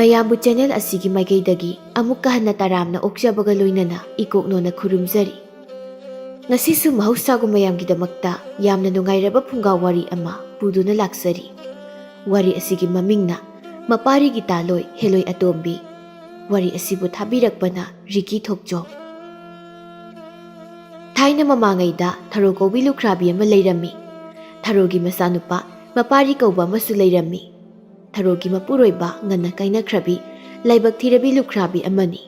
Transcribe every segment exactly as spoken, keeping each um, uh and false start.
ꯃꯌꯥꯝꯕꯨ ꯆꯦꯅꯦꯜ ꯑꯁꯤꯒꯤ ꯃꯥꯏꯀꯩꯗꯒꯤ ꯑꯃꯨꯛꯀ ꯍꯟꯅ ꯇꯔꯥꯝꯅ ꯑꯣꯛꯆꯕꯒ ꯂꯣꯏꯅꯅ ꯏꯀꯣꯛꯅꯣꯅ ꯈꯨꯔꯨꯝꯖꯔꯤ꯫ ꯉꯁꯤꯁꯨ ꯃꯍꯧꯁꯥꯒꯨꯝ ꯃꯌꯥꯝꯒꯤꯗꯃꯛꯇ ꯌꯥꯝꯅ ꯅꯨꯡꯉꯥꯏꯔꯕ ꯐꯨꯡꯒꯥ ꯋꯥꯔꯤ ꯑꯃ ꯄꯨꯗꯨꯅ ꯂꯥꯛꯆꯔꯤ꯫ ꯋꯥꯔꯤ ꯑꯁꯤꯒꯤ ꯃꯃꯤꯡꯅ ꯃꯄꯥꯔꯤꯒꯤ ꯇꯥꯂꯣꯏ ꯍꯦꯂꯣꯏ ꯑꯇꯣꯝꯕꯤ꯫ ꯋꯥꯔꯤ ꯑꯁꯤꯕꯨ ꯊꯥꯕꯤꯔꯛꯄꯅ ꯔꯤꯀꯤ ꯊꯣꯛꯆꯣꯝ꯫ ꯊꯥꯏꯅ ꯃꯃꯥꯡꯉꯩꯗ ꯊꯔꯣ ꯀꯧꯕꯤ ꯂꯨꯈ꯭ꯔꯥꯕꯤ ꯑꯃ ꯂꯩꯔꯝꯃꯤ꯫ ꯊꯔꯣꯒꯤ ꯃꯆꯥꯅꯨꯄꯥ ꯃꯄꯥꯔꯤ ꯀꯧꯕ ꯑꯃꯁꯨ ꯂꯩꯔꯝꯃꯤ꯫ ꯊꯔꯣꯒꯤ ꯃꯄꯨꯔꯣꯏꯕ ꯉꯟꯅ ꯀꯥꯏꯅꯈ꯭ꯔꯕꯤ, ꯂꯥꯏꯕꯛ ꯊꯤꯔꯕꯤ ꯂꯨꯈ꯭ꯔꯥꯕꯤ ꯑꯃꯅꯤ꯫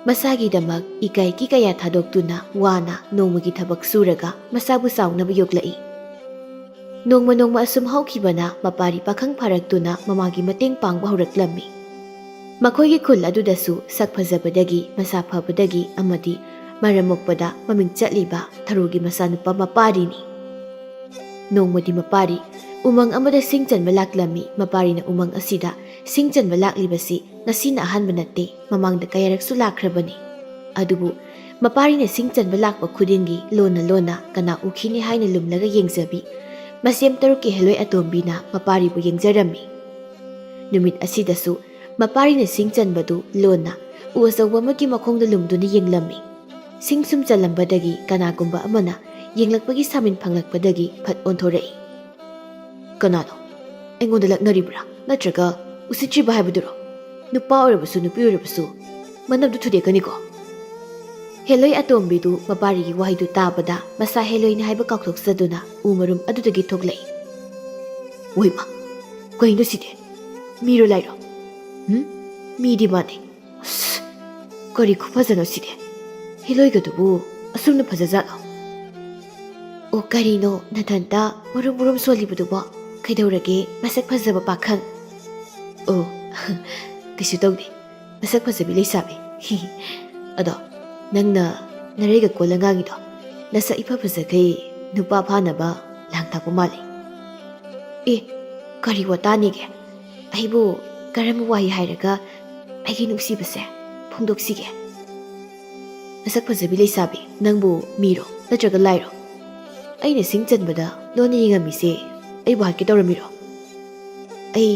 ꯃꯁꯥꯒꯤꯗꯃꯛ ꯏꯀꯥꯏꯒꯤ ꯀꯌꯥ ꯊꯥꯗꯣꯛꯇꯨꯅ ꯋꯥꯅ ꯅꯣꯡꯃꯒꯤ ꯊꯕꯛ ꯁꯨꯔꯒ ꯃꯁꯥꯕꯨ ꯆꯥꯎꯅꯕ ꯌꯣꯛꯂꯛꯏ꯫ ꯅꯣꯡꯃ ꯅꯣꯡꯃ ꯑꯁꯨꯝ ꯍꯧꯈꯤꯕꯅ ꯃꯄꯥꯔꯤ ꯄꯥꯈꯪ ꯐꯥꯔꯛꯇꯨꯅ ꯃꯃꯥꯒꯤ ꯃꯇꯦꯡ ꯄꯥꯡꯕ ꯍꯧꯔꯛꯂꯝꯃꯤ꯫ ꯃꯈꯣꯏꯒꯤ ꯈꯨꯜ ꯑꯗꯨꯗꯁꯨ ꯁꯛ ꯐꯖꯕꯗꯒꯤ, ꯃꯁꯥ ꯐꯕꯗꯒꯤ ꯑꯃꯗꯤ ꯃꯔꯝ ꯃꯣꯛꯄꯗ ꯃꯃꯤꯡ ꯆꯠꯂꯤꯕ ꯊꯔꯣꯒꯤ ꯃꯆꯥꯅꯨꯄꯥ ꯃꯄꯥꯔꯤꯅꯤ꯫ ꯅꯣꯡꯃꯗꯤ ꯃꯄꯥꯔꯤ ꯎꯃꯪ ꯑꯃꯗ ꯁꯤꯡ ꯆꯟꯕ ꯂꯥꯛꯂꯝꯃꯤ꯫ ꯃꯄꯥꯔꯤꯅ ꯎꯃꯪ ꯑꯁꯤꯗ ꯁꯤꯡ ꯆꯟꯕ ꯂꯥꯛꯂꯤꯕꯁꯤ ꯉꯁꯤꯅ ꯑꯍꯥꯟꯕ ꯅꯠꯇꯦ, ꯃꯃꯥꯡꯗ ꯀꯌꯥꯔꯛꯁꯨ ꯂꯥꯛꯈ꯭ꯔꯕꯅꯤ꯫ ꯑꯗꯨꯕꯨ ꯃꯄꯥꯔꯤꯅ ꯁꯤꯡ ꯆꯟꯕ ꯂꯥꯛꯄ ꯈꯨꯗꯤꯡꯒꯤ ꯂꯣꯟꯅ ꯂꯣꯟꯅ ꯀꯅꯥ ꯎꯈꯤꯅꯤ ꯍꯥꯏꯅ ꯂꯨꯝꯂꯒ ꯌꯦꯡꯖꯕꯤ ꯃꯁꯦꯝ ꯇꯔꯨꯛꯀꯤ ꯍꯦꯂꯣꯏ ꯑꯇꯣꯝꯕꯤꯅ ꯃꯄꯥꯔꯤꯕꯨ ꯌꯦꯡꯖꯔꯝꯃꯤ꯫ ꯅꯨꯃꯤꯠ ꯑꯁꯤꯗꯁꯨ ꯃꯄꯥꯔꯤꯅ ꯁꯤꯡ ꯆꯟꯕꯗꯨ ꯂꯣꯟꯅ ꯎ ꯑꯆꯧꯕ ꯑꯃꯒꯤ ꯃꯈꯣꯡꯗ ꯂꯨꯝꯗꯨꯅ ꯌꯦꯡꯂꯝꯃꯤ꯫ ꯁꯤꯡ ꯁꯨꯝ ꯆꯜꯂꯝꯕꯗꯒꯤ ꯀꯅꯥꯒꯨꯝꯕ ꯑꯃꯅ ꯌꯦꯡꯂꯛꯄꯒꯤ ꯁꯥꯃꯤꯟ ꯐꯪꯂꯛꯄꯗꯒꯤ ꯐꯠ ꯑꯣꯟꯊꯣꯔꯛꯏ꯫ "ꯀꯅꯥꯅꯣ? ꯑꯩꯉꯣꯟꯗ ꯂꯛꯅꯔꯤꯕ꯭ꯔꯥ? ꯅꯠꯇ꯭ꯔꯒ ꯎꯁꯤꯠꯇ꯭ꯔꯤꯕ ꯍꯥꯏꯕꯗꯨꯔꯣ? ꯅꯨꯄꯥ ꯑꯣꯏꯔꯕꯁꯨ ꯅꯨꯄꯤ ꯑꯣꯏꯔꯕꯁꯨ ꯃꯅꯝꯗꯨ ꯊꯨꯗꯦꯛꯀꯅꯤꯀꯣ!" ꯍꯦꯂꯣꯏ ꯑꯇꯣꯝꯕꯤꯗꯨ ꯃꯄꯥꯔꯤꯒꯤ ꯋꯥꯍꯩꯗꯨ ꯇꯥꯕꯗ ꯃꯁꯥ ꯍꯦꯂꯣꯏꯅꯤ ꯍꯥꯏꯕ ꯀꯥꯎꯊꯣꯛꯆꯗꯨꯅ ꯎ ꯃꯔꯨꯝ ꯑꯗꯨꯗꯒꯤ ꯊꯣꯛꯂꯛꯏ꯫ "ꯋꯣꯏꯃ, ꯀꯩꯅꯣ ꯁꯤꯗꯤ? ꯃꯤꯔꯣ ꯂꯥꯏꯔꯣ? ꯎꯝ? ꯃꯤꯗꯤ ꯃꯥꯟꯅꯩ꯫ ꯑꯁ, ꯀꯔꯤ ꯈꯨꯐꯖꯅꯣ ꯁꯤꯗꯤ? ꯍꯦꯂꯣꯏꯒꯗꯨꯕꯨ ꯑꯁꯨꯝꯅ ꯐꯖꯖꯥꯠꯂꯣ?" "ꯑꯣ, ꯀꯔꯤꯅꯣ ꯅꯊꯟꯇ ꯃꯔꯨꯝ ꯃꯔꯨꯝ ꯁꯣꯜꯂꯤꯕꯗꯨꯕꯣ? ꯀꯩꯗꯧꯔꯒꯦ, ꯃꯁꯛ ꯐꯖꯕ ꯄꯥꯈꯪ?" "ꯑꯣ, ꯀꯩꯁꯨ ꯇꯧꯗꯦ, ꯃꯁꯛ ꯐꯖꯕꯤ ꯂꯩꯁꯥꯕꯤ꯫ ꯑꯗꯣ ꯅꯪꯅ ꯅꯔꯩꯒ ꯀꯣꯜꯂ ꯉꯥꯡꯉꯤꯗꯣ ꯅꯁꯛ ꯏꯐ ꯐꯖꯈꯩ ꯅꯨꯄꯥ ꯐꯥꯅꯕ ꯂꯥꯡ ꯊꯥꯛꯄ ꯃꯥꯜꯂꯤ꯫" "ꯑꯦ, ꯀꯔꯤ ꯋꯥꯇꯥꯅꯤꯒꯦ? ꯑꯩꯕꯨ ꯀꯔꯝꯕ ꯋꯥꯍꯩ ꯍꯥꯏꯔꯒ ꯑꯩꯒꯤ ꯅꯨꯡꯁꯤꯕꯁꯦ ꯐꯣꯡꯗꯣꯛꯁꯤꯒꯦ?" "ꯃꯁꯛ ꯐꯖꯕꯤ ꯂꯩꯁꯥꯕꯤ, ꯅꯪꯕꯨ ꯃꯤꯔꯣ ꯅꯠꯇ꯭ꯔꯒ ꯂꯥꯏꯔꯣ? ꯑꯩꯅ ꯁꯤꯡ ꯆꯟꯕꯗ ꯂꯣꯟꯅ ꯌꯦꯡꯉꯝꯃꯤꯁꯦ ꯑꯩꯕꯨ ꯍꯥꯠꯀꯦ ꯇꯧꯔꯝꯃꯤꯔꯣ?" ꯑꯩ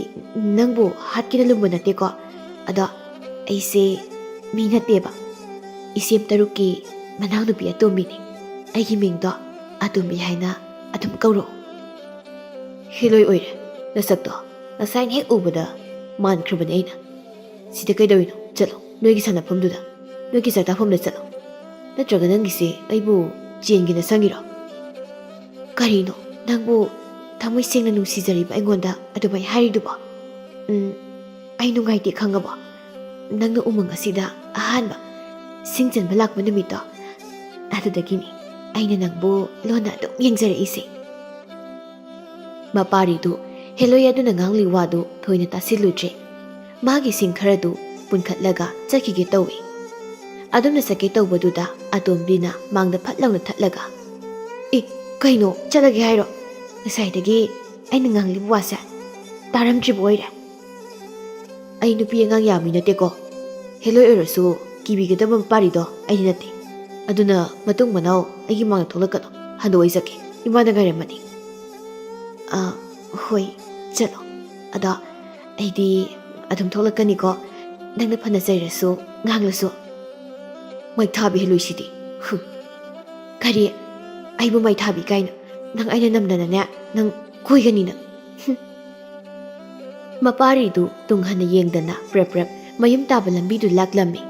ꯅꯪꯕꯨ ꯍꯥꯠꯀꯦꯅ ꯂꯨꯝꯕ ꯅꯠꯇꯦꯀꯣ꯫ ꯑꯗꯣ ꯑꯩꯁꯦ ꯃꯤ ꯅꯠꯇꯦꯕ꯫ ꯏꯆꯦꯝ ꯇꯔꯨꯛꯀꯤ ꯃꯅꯥꯎꯅꯨꯄꯤ ꯑꯇꯣꯝꯕꯤꯅꯤ꯫ ꯑꯩꯒꯤ ꯃꯤꯡꯗꯣ ꯑꯇꯣꯝꯕꯤ ꯍꯥꯏꯅ ꯑꯗꯨꯝ ꯀꯧꯔꯛꯑꯣ꯫ ꯍꯦꯂꯣꯏ ꯑꯣꯏꯔꯦ ꯅꯁꯛꯇꯣ꯫ ꯉꯁꯥꯏꯅ ꯍꯦꯛ ꯎꯕꯗ ꯃꯥꯟꯈ꯭ꯔꯕꯅꯦ ꯑꯩꯅ꯫ ꯁꯤꯗ ꯀꯩꯗꯧꯔꯤꯅꯣ? ꯆꯠꯂꯣ ꯅꯣꯏꯒꯤ ꯁꯥꯟꯅꯐꯝꯗꯨꯗ, ꯅꯣꯏꯒꯤ ꯆꯥꯛꯇꯥꯐꯝꯗ ꯆꯠꯂꯣ꯫ ꯅꯠꯇ꯭ꯔꯒ ꯅꯪꯒꯤꯁꯦ ꯑꯩꯕꯨ ꯆꯦꯟꯒꯦꯅ ꯁꯪꯉꯤꯔꯣ? ꯀꯔꯤꯅꯣ ꯅꯪꯕꯨ ꯊꯃꯣꯏ ꯁꯦꯡꯅ ꯅꯨꯡꯁꯤꯖꯔꯤꯕ ꯑꯩꯉꯣꯟꯗ ꯑꯗꯨꯃꯥꯏ ꯍꯥꯏꯔꯤꯗꯨꯕꯣ? ꯎꯝ, ꯑꯩ ꯅꯨꯡꯉꯥꯏꯇꯦ ꯈꯪꯉꯕꯣ? ꯅꯪꯅ ꯎꯃꯪ ꯑꯁꯤꯗ ꯑꯍꯥꯟꯕ ꯁꯤꯡ ꯆꯟꯕ ꯂꯥꯛꯄ ꯅꯨꯃꯤꯠꯇꯣ, ꯑꯗꯨꯗꯒꯤꯅꯤ ꯑꯩꯅ ꯅꯪꯕꯨ ꯂꯣꯟꯅ ꯑꯗꯨꯝ ꯌꯦꯡꯖꯔꯛꯏꯁꯦ꯫ ꯃꯄꯥꯔꯤꯗꯨ ꯍꯦꯂꯣꯏ ꯑꯗꯨꯅ ꯉꯥꯡꯂꯤ ꯋꯥꯗꯨ ꯊꯣꯏꯅ ꯇꯥꯁꯤꯜꯂꯨꯗ꯭ꯔꯦ꯫ ꯃꯥꯒꯤ ꯁꯤꯡ ꯈꯔꯗꯨ ꯄꯨꯟꯈꯠꯂꯒ ꯆꯠꯈꯤꯒꯦ ꯇꯧꯏ꯫ ꯑꯗꯨꯝꯅ ꯆꯠꯀꯦ ꯇꯧꯕꯗꯨꯗ ꯑꯇꯣꯝꯕꯤꯅ ꯃꯥꯡꯗ ꯐꯠ ꯂꯥꯎꯅ ꯊꯠꯂꯒ, "ꯑꯦ, ꯀꯩꯅꯣ, ꯆꯠꯂꯒꯦ ꯍꯥꯏꯔꯣ? ꯉꯁꯥꯏꯗꯒꯤ ꯑꯩꯅ ꯉꯥꯡꯂꯤꯕ ꯋꯥꯁꯦ ꯇꯥꯔꯝꯗ꯭ꯔꯤꯕ ꯑꯣꯏꯔꯦ?" "ꯑꯩ ꯅꯨꯄꯤ ꯑꯉꯥꯡ ꯌꯥꯝꯃꯤ ꯅꯠꯇꯦꯀꯣ꯫ ꯍꯦꯂꯣꯏ ꯑꯣꯏꯔꯁꯨ ꯀꯤꯕꯤꯒꯗꯕ ꯃꯄꯥꯔꯤꯗꯣ ꯑꯩꯗꯤ ꯅꯠꯇꯦ꯫ ꯑꯗꯨꯅ ꯃꯇꯨꯡ ꯃꯅꯥꯎ ꯑꯩꯒꯤ ꯃꯥꯡꯗ ꯊꯣꯛꯂꯛꯀꯅꯨ꯫ ꯍꯟꯗꯣꯛꯑ ꯆꯠꯀꯦ꯫ ꯏꯃꯥꯅ ꯉꯥꯏꯔꯝꯃꯅꯤ꯫" "ꯑꯥ, ꯍꯣꯏ, ꯆꯠꯂꯣ꯫ ꯑꯗꯣ ꯑꯩꯗꯤ ꯑꯗꯨꯝ ꯊꯣꯛꯂꯛꯀꯅꯤꯀꯣ, ꯅꯪꯅ ꯐꯅ ꯆꯩꯔꯁꯨ ꯉꯥꯡꯂꯁꯨ꯫" ꯃꯩꯊꯥꯕꯤ ꯍꯦꯂꯣꯏꯁꯤꯗꯤ꯫ ꯍꯨꯝ꯫ "ꯀꯔꯤ? ꯑꯩꯕꯨ ꯃꯩꯊꯥꯕꯤ ꯀꯥꯏꯅ? ꯅꯪ ꯑꯩꯅ ꯅꯝꯗꯅꯅꯦ, ꯅꯪ ꯀꯣꯏꯒꯅꯤ ꯅꯪ꯫" ꯍꯨꯝ꯫ ꯃꯄꯥꯔꯤꯗꯨ ꯇꯨꯡ ꯍꯟꯅ ꯌꯦꯡꯗꯅ ꯄ꯭ꯔꯦꯞ ꯄ꯭ꯔꯦꯞ ꯃꯌꯨꯝ ꯇꯥꯕ ꯂꯝꯕꯤꯗꯨ ꯂꯥꯛꯂꯝꯃꯤ꯫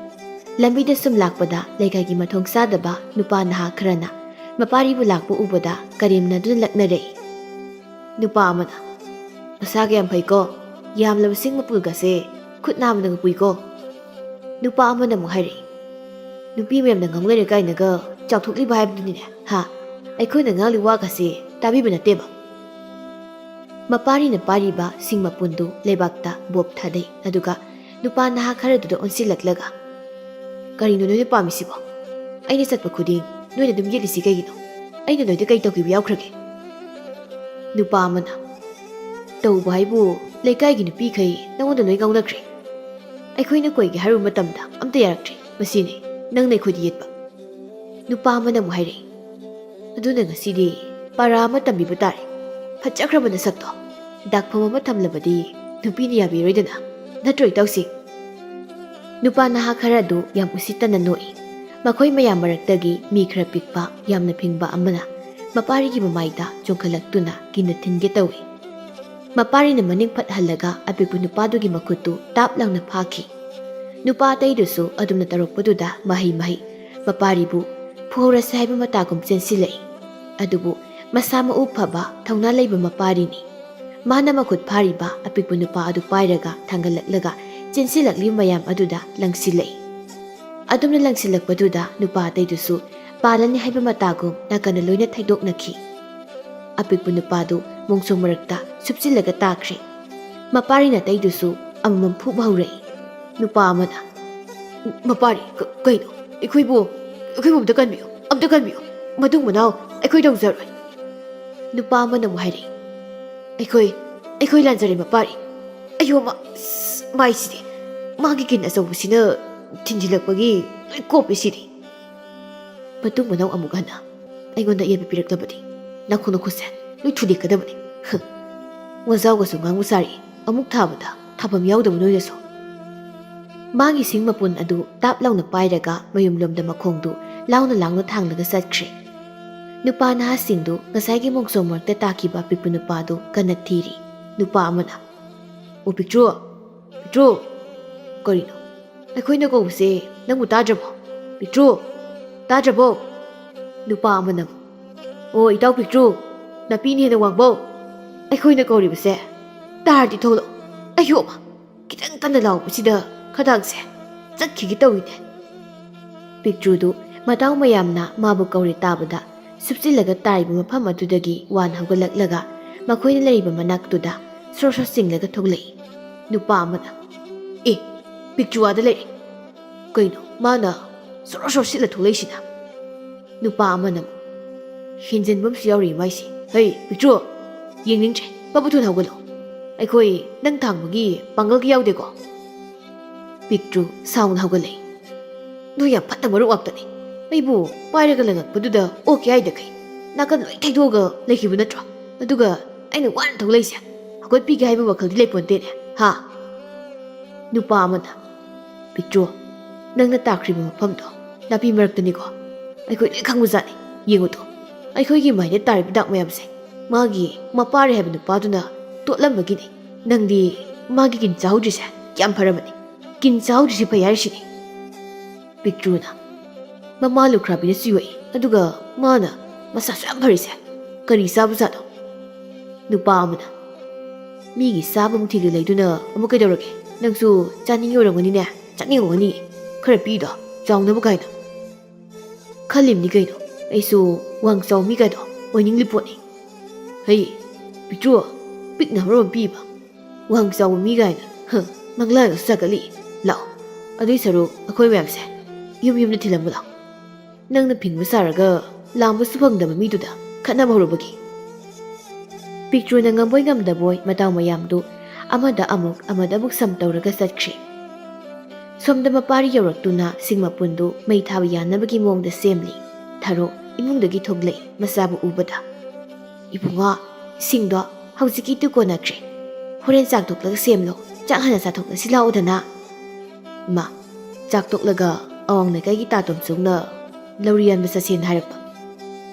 ꯂꯝꯕꯤꯗ ꯁꯨꯝ ꯂꯥꯛꯄꯗ ꯂꯩꯀꯥꯏꯒꯤ ꯃꯊꯣꯡ ꯆꯥꯗꯕ ꯅꯨꯄꯥ ꯅꯍꯥ ꯈꯔꯅ ꯃꯄꯥꯔꯤꯕꯨ ꯂꯥꯛꯄ ꯎꯕꯗ ꯀꯔꯦꯝꯅꯗꯨꯅ ꯂꯛꯅꯔꯛꯏ꯫ ꯅꯨꯄꯥ ꯑꯃꯅ, "ꯃꯁꯥꯒ ꯌꯥꯝ ꯐꯩꯀꯣ, ꯌꯥꯝꯂꯕ ꯁꯤꯡ ꯃꯄꯨꯜꯒꯁꯦ ꯈꯨꯠ ꯅꯥꯝꯃꯅꯒ ꯄꯨꯏꯀꯣ꯫" ꯅꯨꯄꯥ ꯑꯃꯅ ꯑꯃꯨꯛ ꯍꯥꯏꯔꯛꯏ, "ꯅꯨꯄꯤ ꯃꯌꯥꯝꯅ ꯉꯥꯡꯅꯔꯦ ꯀꯥꯏꯅꯒ ꯆꯥꯎꯊꯣꯛꯂꯤꯕ ꯍꯥꯏꯕꯗꯨꯅꯤꯅꯦ, ꯍꯥ? ꯑꯩꯈꯣꯏꯅ ꯉꯥꯡꯂꯤ ꯋꯥꯒꯁꯦ ꯇꯥꯕꯤꯕ ꯅꯠꯇꯦꯕ꯫" ꯃꯄꯥꯔꯤꯅ ꯄꯥꯔꯤꯕ ꯁꯤꯡ ꯃꯄꯨꯟꯗꯨ ꯂꯩꯕꯥꯛꯇ ꯕꯣꯞ ꯊꯥꯗꯩ, ꯑꯗꯨꯒ ꯅꯨꯄꯥ ꯅꯍꯥ ꯈꯔꯗꯨꯗ ꯑꯣꯟꯁꯤꯜꯂꯛꯂꯒ, "ꯀꯔꯤꯅꯣ ꯅꯣꯏꯅ ꯄꯥꯝꯃꯤꯁꯤꯕꯣ? ꯑꯩꯅ ꯆꯠꯄ ꯈꯨꯗꯤꯡ ꯅꯣꯏꯅ ꯑꯗꯨꯝ ꯌꯦꯠꯂꯤꯁꯤ ꯀꯩꯒꯤꯅꯣ? ꯑꯩꯅ ꯅꯣꯏꯗ ꯀꯩ ꯇꯧꯈꯤꯕ ꯌꯥꯎꯈ꯭ꯔꯒꯦ?" ꯅꯨꯄꯥ ꯑꯃꯅ, "ꯇꯧꯕ ꯍꯥꯏꯕꯨ ꯂꯩꯀꯥꯏꯒꯤ ꯅꯨꯄꯤꯈꯩ ꯅꯉꯣꯟꯗ ꯂꯣꯏ ꯉꯥꯎꯅꯈ꯭ꯔꯦ꯫ ꯑꯩꯈꯣꯏꯅ ꯀꯣꯏꯒꯦ ꯍꯥꯏꯔꯨꯕ ꯃꯇꯝꯗ ꯑꯝꯇ ꯌꯥꯔꯛꯇ꯭ꯔꯦ꯫ ꯃꯁꯤꯅꯤ ꯅꯪꯅ ꯑꯩꯈꯣꯏꯗ ꯌꯦꯠꯄ꯫" ꯅꯨꯄꯥ ꯑꯃꯅ ꯑꯃꯨꯛ ꯍꯥꯏꯔꯛꯏ, "ꯑꯗꯨꯅ ꯉꯁꯤꯗꯤ ꯄꯥꯔꯥ ꯑꯃ ꯇꯝꯕꯤꯕ ꯇꯥꯔꯦ꯫ ꯐꯖꯈ꯭ꯔꯕ ꯅꯁꯛꯇꯣ꯫ ꯗꯥꯛꯐꯝ ꯑꯃ ꯊꯝꯂꯕꯗꯤ ꯅꯨꯄꯤꯅ ꯌꯥꯕꯤꯔꯣꯏꯗꯅ, ꯅꯠꯇ꯭ꯔꯣ ꯏꯇꯥꯎꯁꯤꯡ? ꯅꯨꯄꯥ ꯅꯍꯥ ꯈꯔ ꯑꯗꯨ ꯌꯥꯝ ꯎꯁꯤꯠꯇꯅ ꯅꯣꯛꯏ꯫ ꯃꯈꯣꯏ ꯃꯌꯥꯝ ꯃꯔꯛꯇꯒꯤ ꯃꯤ ꯈꯔ ꯄꯤꯛꯄ, ꯌꯥꯝꯅ ꯐꯤꯡꯕ ꯑꯃꯅ ꯃꯄꯥꯔꯤꯒꯤ ꯃꯃꯥꯏꯗ ꯆꯣꯡꯈꯠꯂꯛꯇꯨꯅ ꯀꯤꯅ ꯊꯤꯟꯒꯦ ꯇꯧꯏ꯫ ꯃꯄꯥꯔꯤꯅ ꯃꯅꯤꯡ ꯐꯠ ꯍꯜꯂꯒ ꯑꯄꯤꯛꯄ ꯅꯨꯄꯥꯗꯨꯒꯤ ꯃꯈꯨꯠꯇꯨ ꯇꯥꯞ ꯂꯥꯎꯅ ꯐꯥꯈꯤ꯫ ꯅꯨꯄꯥ ꯑꯇꯩꯗꯨꯁꯨ ꯑꯗꯨꯝꯅ ꯇꯧꯔꯛꯄꯗꯨꯗ ꯃꯍꯩ ꯃꯍꯩ ꯃꯄꯥꯔꯤꯕꯨ ꯐꯨꯍꯧꯔꯁꯤ ꯍꯥꯏꯕ ꯃꯇꯥꯒꯨꯝ ꯆꯦꯟꯁꯤꯜꯂꯛꯏ꯫ ꯑꯗꯨꯕꯨ ꯃꯁꯥ ꯃꯎ ꯐꯕ, ꯊꯧꯅꯥ ꯂꯩꯕ ꯃꯄꯥꯔꯤꯅꯤ꯫ ꯃꯥꯅ ꯃꯈꯨꯠ ꯐꯥꯔꯤꯕ ꯑꯄꯤꯛꯄ ꯅꯨꯄꯥ ꯑꯗꯨ ꯄꯥꯏꯔꯒ ꯊꯥꯡꯒꯠꯂꯛꯂꯒ ꯆꯦꯟꯁꯤꯜꯂꯛꯂꯤꯕ ꯃꯌꯥꯝ ꯑꯗꯨꯗ ꯂꯪꯁꯤꯜꯂꯛꯏ꯫ ꯑꯗꯨꯝꯅ ꯂꯪꯁꯤꯜꯂꯛꯄꯗꯨꯗ ꯅꯨꯄꯥ ꯑꯇꯩꯗꯨꯁꯨ ꯄꯥꯜꯂꯅꯤ ꯍꯥꯏꯕ ꯃꯇꯥꯒꯨꯝ ꯅꯥꯀꯟꯗ ꯂꯣꯏꯅ ꯊꯩꯗꯣꯛꯅꯈꯤ꯫ ꯑꯄꯤꯛꯄ ꯅꯨꯄꯥꯗꯨ ꯃꯣꯡꯁꯣꯡ ꯃꯔꯛꯇ ꯁꯨꯞꯆꯤꯜꯂꯒ ꯇꯥꯈ꯭ꯔꯦ꯫ ꯃꯄꯥꯔꯤꯅ ꯑꯇꯩꯗꯨꯁꯨ ꯑꯃꯃꯝ ꯐꯨꯕ ꯍꯧꯔꯛꯏ꯫ ꯅꯨꯄꯥ ꯑꯃꯅ, "ꯃꯄꯥꯔꯤ, ꯀ-, ꯀꯩꯅꯣ? ꯑꯩꯈꯣꯏꯕꯨ, ꯑꯩꯈꯣꯏꯕꯨ ꯑꯝꯇ ꯀꯟꯕꯤꯌꯨ, ꯑꯝꯇ ꯀꯟꯕꯤꯌꯨ꯫ ꯃꯇꯨꯡ ꯃꯅꯥꯎ ꯑꯩꯈꯣꯏ ꯇꯧꯖꯔꯣꯏ꯫" ꯅꯨꯄꯥ ꯑꯃꯅ ꯑꯃꯨꯛ ꯍꯥꯏꯔꯛꯏ, "ꯑꯩꯈꯣꯏ, ꯑꯩꯈꯣꯏ ꯂꯥꯟꯖꯔꯦ ꯃꯄꯥꯔꯤ꯫ ꯑꯌꯣ ꯃꯥ, ꯑꯁ, ꯃꯥꯏꯁꯤꯗꯤ, ꯃꯥꯒꯤ ꯀꯤꯟ ꯑꯆꯧꯕꯁꯤꯅ ꯊꯤꯟꯖꯤꯜꯂꯛꯄꯒꯤ ꯂꯣꯏ ꯀꯣꯞꯄꯦ ꯁꯤꯗꯤ꯫" ꯃꯇꯨꯡ ꯃꯅꯥꯎ ꯑꯃꯨꯛ ꯍꯟꯅ ꯑꯩꯉꯣꯟꯗ ꯑꯌꯦꯠꯄ ꯄꯤꯔꯛꯂꯕꯗꯤ ꯅꯈꯣꯡ ꯅꯈꯨꯠꯁꯦ ꯂꯣꯏ ꯊꯨꯗꯦꯛꯀꯗꯕꯅꯤ꯫ ꯍꯝ꯫ ꯋꯥꯖꯥꯎꯒꯁꯨ ꯉꯥꯡꯕ ꯁꯥꯔꯤ, ꯑꯃꯨꯛ ꯊꯥꯕꯗ ꯊꯥꯐꯝ ꯌꯥꯎꯗꯕ ꯅꯣꯏꯅꯁꯨ꯫ ꯃꯥꯒꯤ ꯁꯤꯡ ꯃꯄꯨꯟ ꯑꯗꯨ ꯇꯥꯞ ꯂꯥꯎꯅ ꯄꯥꯏꯔꯒ ꯃꯌꯨꯝꯂꯣꯝꯗ ꯃꯈꯣꯡꯗꯨ ꯂꯥꯎꯅ ꯂꯥꯎꯅ ꯊꯥꯡꯂꯒ ꯆꯠꯈ꯭ꯔꯦ꯫ ꯅꯨꯄꯥ ꯅꯍꯥꯁꯤꯡꯗꯨ ꯉꯁꯥꯏꯒꯤ ꯃꯣꯡꯁꯣꯡ ꯃꯔꯛꯇ ꯇꯥꯈꯤꯕ ꯑꯄꯤꯛꯄ ꯅꯨꯄꯥꯗꯨ ꯀꯟꯅ ꯊꯤꯔꯤ꯫ ꯅꯨꯄꯥ ꯑꯃꯅ, "ꯑꯣ ꯄꯤꯛꯇ꯭ꯔꯨ, ꯄꯤꯛꯇ꯭ꯔꯨ, ꯀꯔꯤꯅꯣ? ꯑꯩꯈꯣꯏꯅ ꯀꯧꯕꯁꯦ ꯅꯪꯕꯨ ꯇꯥꯗ꯭ꯔꯕꯣ? ꯄꯤꯛꯇ꯭ꯔꯨ, ꯇꯥꯗ꯭ꯔꯕꯣ?" ꯅꯨꯄꯥ ꯑꯃꯅ, "ꯑꯣ ꯏꯇꯥꯎ ꯄꯤꯛꯇ꯭ꯔꯨ, ꯅꯥꯄꯤꯅ ꯍꯦꯟꯅ ꯋꯥꯡꯕꯧ, ꯑꯩꯈꯣꯏꯅ ꯀꯧꯔꯤꯕꯁꯦ ꯇꯥꯔꯗꯤ ꯊꯣꯛꯂꯛꯑꯣ꯫ ꯑꯌꯣ ꯑꯃ, ꯈꯤꯇꯪ ꯀꯟꯅ ꯂꯥꯎꯕꯁꯤꯗ ꯈꯗꯥꯡꯁꯦ ꯆꯠꯈꯤꯒꯦ ꯇꯧꯏꯅꯦ꯫" ꯄꯤꯛꯇ꯭ꯔꯨꯗꯨ ꯃꯇꯥꯎ ꯃꯌꯥꯝꯅ ꯃꯥꯕꯨ ꯀꯧꯔꯦ ꯇꯥꯕꯗ ꯁꯨꯞꯆꯤꯜꯂꯒ ꯇꯥꯔꯤꯕ ꯃꯐꯝ ꯑꯗꯨꯗꯒꯤ ꯋꯥꯟ ꯍꯧꯒꯠꯂꯛꯂꯒ ꯃꯈꯣꯏꯅ ꯂꯩꯔꯤꯕ ꯃꯅꯥꯛꯇꯨꯗ ꯁ꯭ꯔꯣ ꯁ꯭ꯔꯣ ꯆꯤꯡꯂꯒ ꯊꯣꯛꯂꯛꯏ꯫ ꯅꯨꯄꯥ ꯑꯃꯅ, "ꯑꯦ, ꯄꯤꯛꯇ꯭ꯔꯨ ꯑꯥꯗ ꯂꯩꯔꯦ꯫ ꯀꯩꯅꯣ ꯃꯥꯅ ꯁ꯭ꯔꯣ ꯁ꯭ꯔꯣ ꯁꯤꯠꯂ ꯊꯣꯛꯂꯛꯏꯁꯤꯅ?" ꯅꯨꯄꯥ ꯑꯃꯅ ꯑꯃꯨꯛ, "ꯍꯦꯟꯖꯟꯕ ꯑꯃꯁꯨ ꯌꯥꯎꯔꯤ ꯃꯥꯏꯁꯦ꯫ ꯍꯩ, ꯄꯤꯛꯇ꯭ꯔꯨ, ꯌꯦꯡꯅꯤꯡꯗ꯭ꯔꯦ꯫ ꯄꯕ ꯊꯨꯅ ꯍꯧꯒꯠꯂꯣ꯫ ꯑꯩꯈꯣꯏ ꯅꯪ ꯊꯥꯡꯕꯒꯤ ꯄꯥꯡꯒꯜꯒ ꯌꯥꯎꯗꯦꯀꯣ꯫" ꯄꯤꯛꯇ꯭ꯔꯨ ꯁꯥꯎꯅ ꯍꯧꯒꯠꯂꯛꯏ꯫ "ꯅꯣꯏ ꯌꯥꯝ ꯐꯠꯇ ꯃꯔꯨꯞ ꯉꯥꯛꯇꯅꯤ꯫ ꯑꯩꯕꯨ ꯄꯥꯏꯔꯒ ꯂꯪꯉꯛꯄꯗꯨꯗ ꯑꯣꯛꯀꯦ ꯍꯥꯏꯗꯈꯩ ꯅꯥꯀꯟ ꯂꯣꯏ ꯊꯩꯗꯣꯛꯑꯒ ꯂꯩꯈꯤꯕ ꯅꯠꯇ꯭ꯔꯣ? ꯑꯗꯨꯒ ꯑꯩꯅ ꯋꯥꯅ ꯊꯣꯛꯂꯛꯏꯁꯦ꯫ ꯀꯣꯠꯄꯤꯒꯦ ꯍꯥꯏꯕ ꯋꯥꯈꯜꯗꯤ ꯂꯩꯄꯣꯟꯇꯦꯅꯦ, ꯍꯥ? ꯅꯨꯄꯥ ꯑꯃꯅ, "ꯄꯤꯛꯇ꯭ꯔꯨ, ꯅꯪꯅ ꯇꯥꯈ꯭ꯔꯤꯕ ꯃꯐꯝꯗꯣ ꯅꯥꯄꯤ ꯃꯔꯛꯇꯅꯤꯀꯣ꯫ ꯑꯩꯈꯣꯏ ꯂꯣꯏ ꯈꯪꯕꯖꯥꯠꯅꯤ꯫ ꯌꯦꯡꯉꯨꯗꯣ, ꯑꯩꯈꯣꯏꯒꯤ ꯃꯥꯏꯗ ꯇꯥꯔꯤꯕ ꯗꯥꯛ ꯃꯌꯥꯝꯁꯦ ꯃꯥꯒꯤ ꯃꯄꯥꯔꯤ ꯍꯥꯏꯕ ꯅꯨꯄꯥꯗꯨꯅ ꯇꯣꯠꯂꯝꯕꯒꯤꯅꯤ꯫ ꯅꯪꯗꯤ ꯃꯥꯒꯤ ꯀꯤꯟ ꯆꯥꯍꯧꯗ꯭ꯔꯤꯁꯦ ꯀꯌꯥꯝ ꯐꯔꯕꯅꯤ꯫ ꯀꯤꯟ ꯆꯥꯍꯧꯗ꯭ꯔꯤꯁꯤ ꯐꯩ ꯍꯥꯏꯔꯤꯁꯤꯅꯤ꯫" ꯄꯤꯛꯇ꯭ꯔꯨꯅ, "ꯃꯃꯥ ꯂꯨꯈ꯭ꯔꯥꯕꯤꯅꯁꯨ ꯌꯣꯛꯏ, ꯑꯗꯨꯒ ꯃꯥꯅ ꯃꯁꯥꯁꯨ ꯌꯥꯝ ꯐꯔꯤꯁꯦ꯫ ꯀꯔꯤ ꯆꯥꯕꯖꯥꯠꯅꯣ?" ꯅꯨꯄꯥ ꯑꯃꯅ, "ꯃꯤꯒꯤ ꯆꯥꯕ ꯃꯨꯛꯊꯤꯗ ꯂꯩꯗꯨꯅ ꯑꯃꯨꯛ ꯀꯩꯗꯧꯔꯒꯦ? ꯅꯪꯁꯨ ꯆꯥꯅꯤꯡꯉꯤ ꯑꯣꯏꯔꯝꯒꯅꯤꯅꯦ, ꯆꯥꯅꯤꯡꯉꯝꯒꯅꯤ꯫ ꯈꯔ ꯄꯤꯗꯣ, ꯆꯥꯎꯅꯕ ꯀꯥꯏꯅ꯫" "ꯈꯜꯂꯤꯝꯅꯤ ꯀꯩꯅꯣ, ꯑꯩꯁꯨ ꯋꯥꯡ ꯆꯥꯎ ꯃꯤ ꯀꯥꯏꯗꯣ ꯑꯣꯏꯅꯤꯡꯂꯤ ꯄꯣꯠꯅꯤ꯫" "ꯍꯩ, ꯄꯤꯛꯇ꯭ꯔꯨ, ꯄꯤꯛꯅ ꯃꯔꯣꯝ ꯄꯤꯕ, ꯋꯥꯡ ꯆꯥꯎꯕ ꯃꯤ ꯀꯥꯏꯅ, ꯍ, ꯃꯪꯂꯥꯟꯒꯁꯨ ꯁꯥꯒꯠꯂꯤ꯫ ꯂꯥꯛꯑꯣ, ꯑꯗꯨꯏ ꯁꯔꯨꯛ ꯑꯩꯈꯣꯏ ꯃꯌꯥꯝꯁꯦ ꯌꯨꯝ ꯌꯨꯝꯗ ꯊꯤꯜꯂꯝꯃꯨ ꯂꯥꯛꯑꯣ꯫ ꯅꯪꯅ ꯐꯤꯡꯕ ꯁꯥꯔꯒ ꯂꯥꯝꯕꯁꯨ ꯐꯪꯗꯕ ꯃꯤꯗꯨꯗ ꯈꯠꯅꯕ ꯍꯧꯔꯨꯕꯒꯤ꯫" ꯄꯤꯛꯇ꯭ꯔꯨꯅ ꯉꯝꯕꯣꯏ ꯉꯝꯗꯕꯣꯏ ꯃꯇꯥꯎ ꯃꯌꯥꯝꯗꯨ ꯑꯃꯗ ꯑꯃꯨꯛ ꯑꯃꯗ ꯑꯃꯨꯛ ꯁꯝ ꯇꯧꯔꯒ ꯆꯠꯈ꯭ꯔꯤ꯫ ꯁꯣꯝꯗ ꯃꯄꯥꯔꯤ ꯌꯧꯔꯛꯇꯨꯅ ꯁꯤꯡ ꯃꯄꯨꯟꯗꯨ ꯃꯩ ꯊꯥꯕ ꯌꯥꯅꯕꯒꯤ ꯃꯑꯣꯡꯗ ꯁꯦꯝꯂꯤ꯫ ꯊꯔꯣ ꯏꯃꯨꯡꯗꯒꯤ ꯊꯣꯛꯂꯛꯏ ꯃꯆꯥꯕꯨ ꯎꯕꯗ꯫ "ꯏꯕꯨꯡꯉꯣ, ꯁꯤꯡꯗꯣ ꯍꯧꯖꯤꯛꯀꯤꯗꯨ ꯀꯣꯟꯅꯗ꯭ꯔꯦ꯫ ꯍꯣꯔꯦꯟ ꯆꯥꯛ ꯇꯣꯛꯂꯒ ꯁꯦꯝꯂꯣ꯫ ꯆꯥꯛ ꯍꯥꯟꯅ ꯆꯥꯊꯣꯛꯂꯁꯤ ꯂꯥꯛꯑꯣꯗꯅ꯫" "ꯏꯃꯥ, ꯆꯥꯛ ꯇꯣꯛꯂꯒ ꯑꯋꯥꯡ ꯂꯩꯀꯥꯏꯒꯤ ꯇꯥ ꯇꯣꯝꯆꯧꯅ ꯂꯧꯔꯤ ꯌꯥꯟꯕ ꯆꯠꯁꯦꯅ ꯍꯥꯏꯔꯛꯄ꯫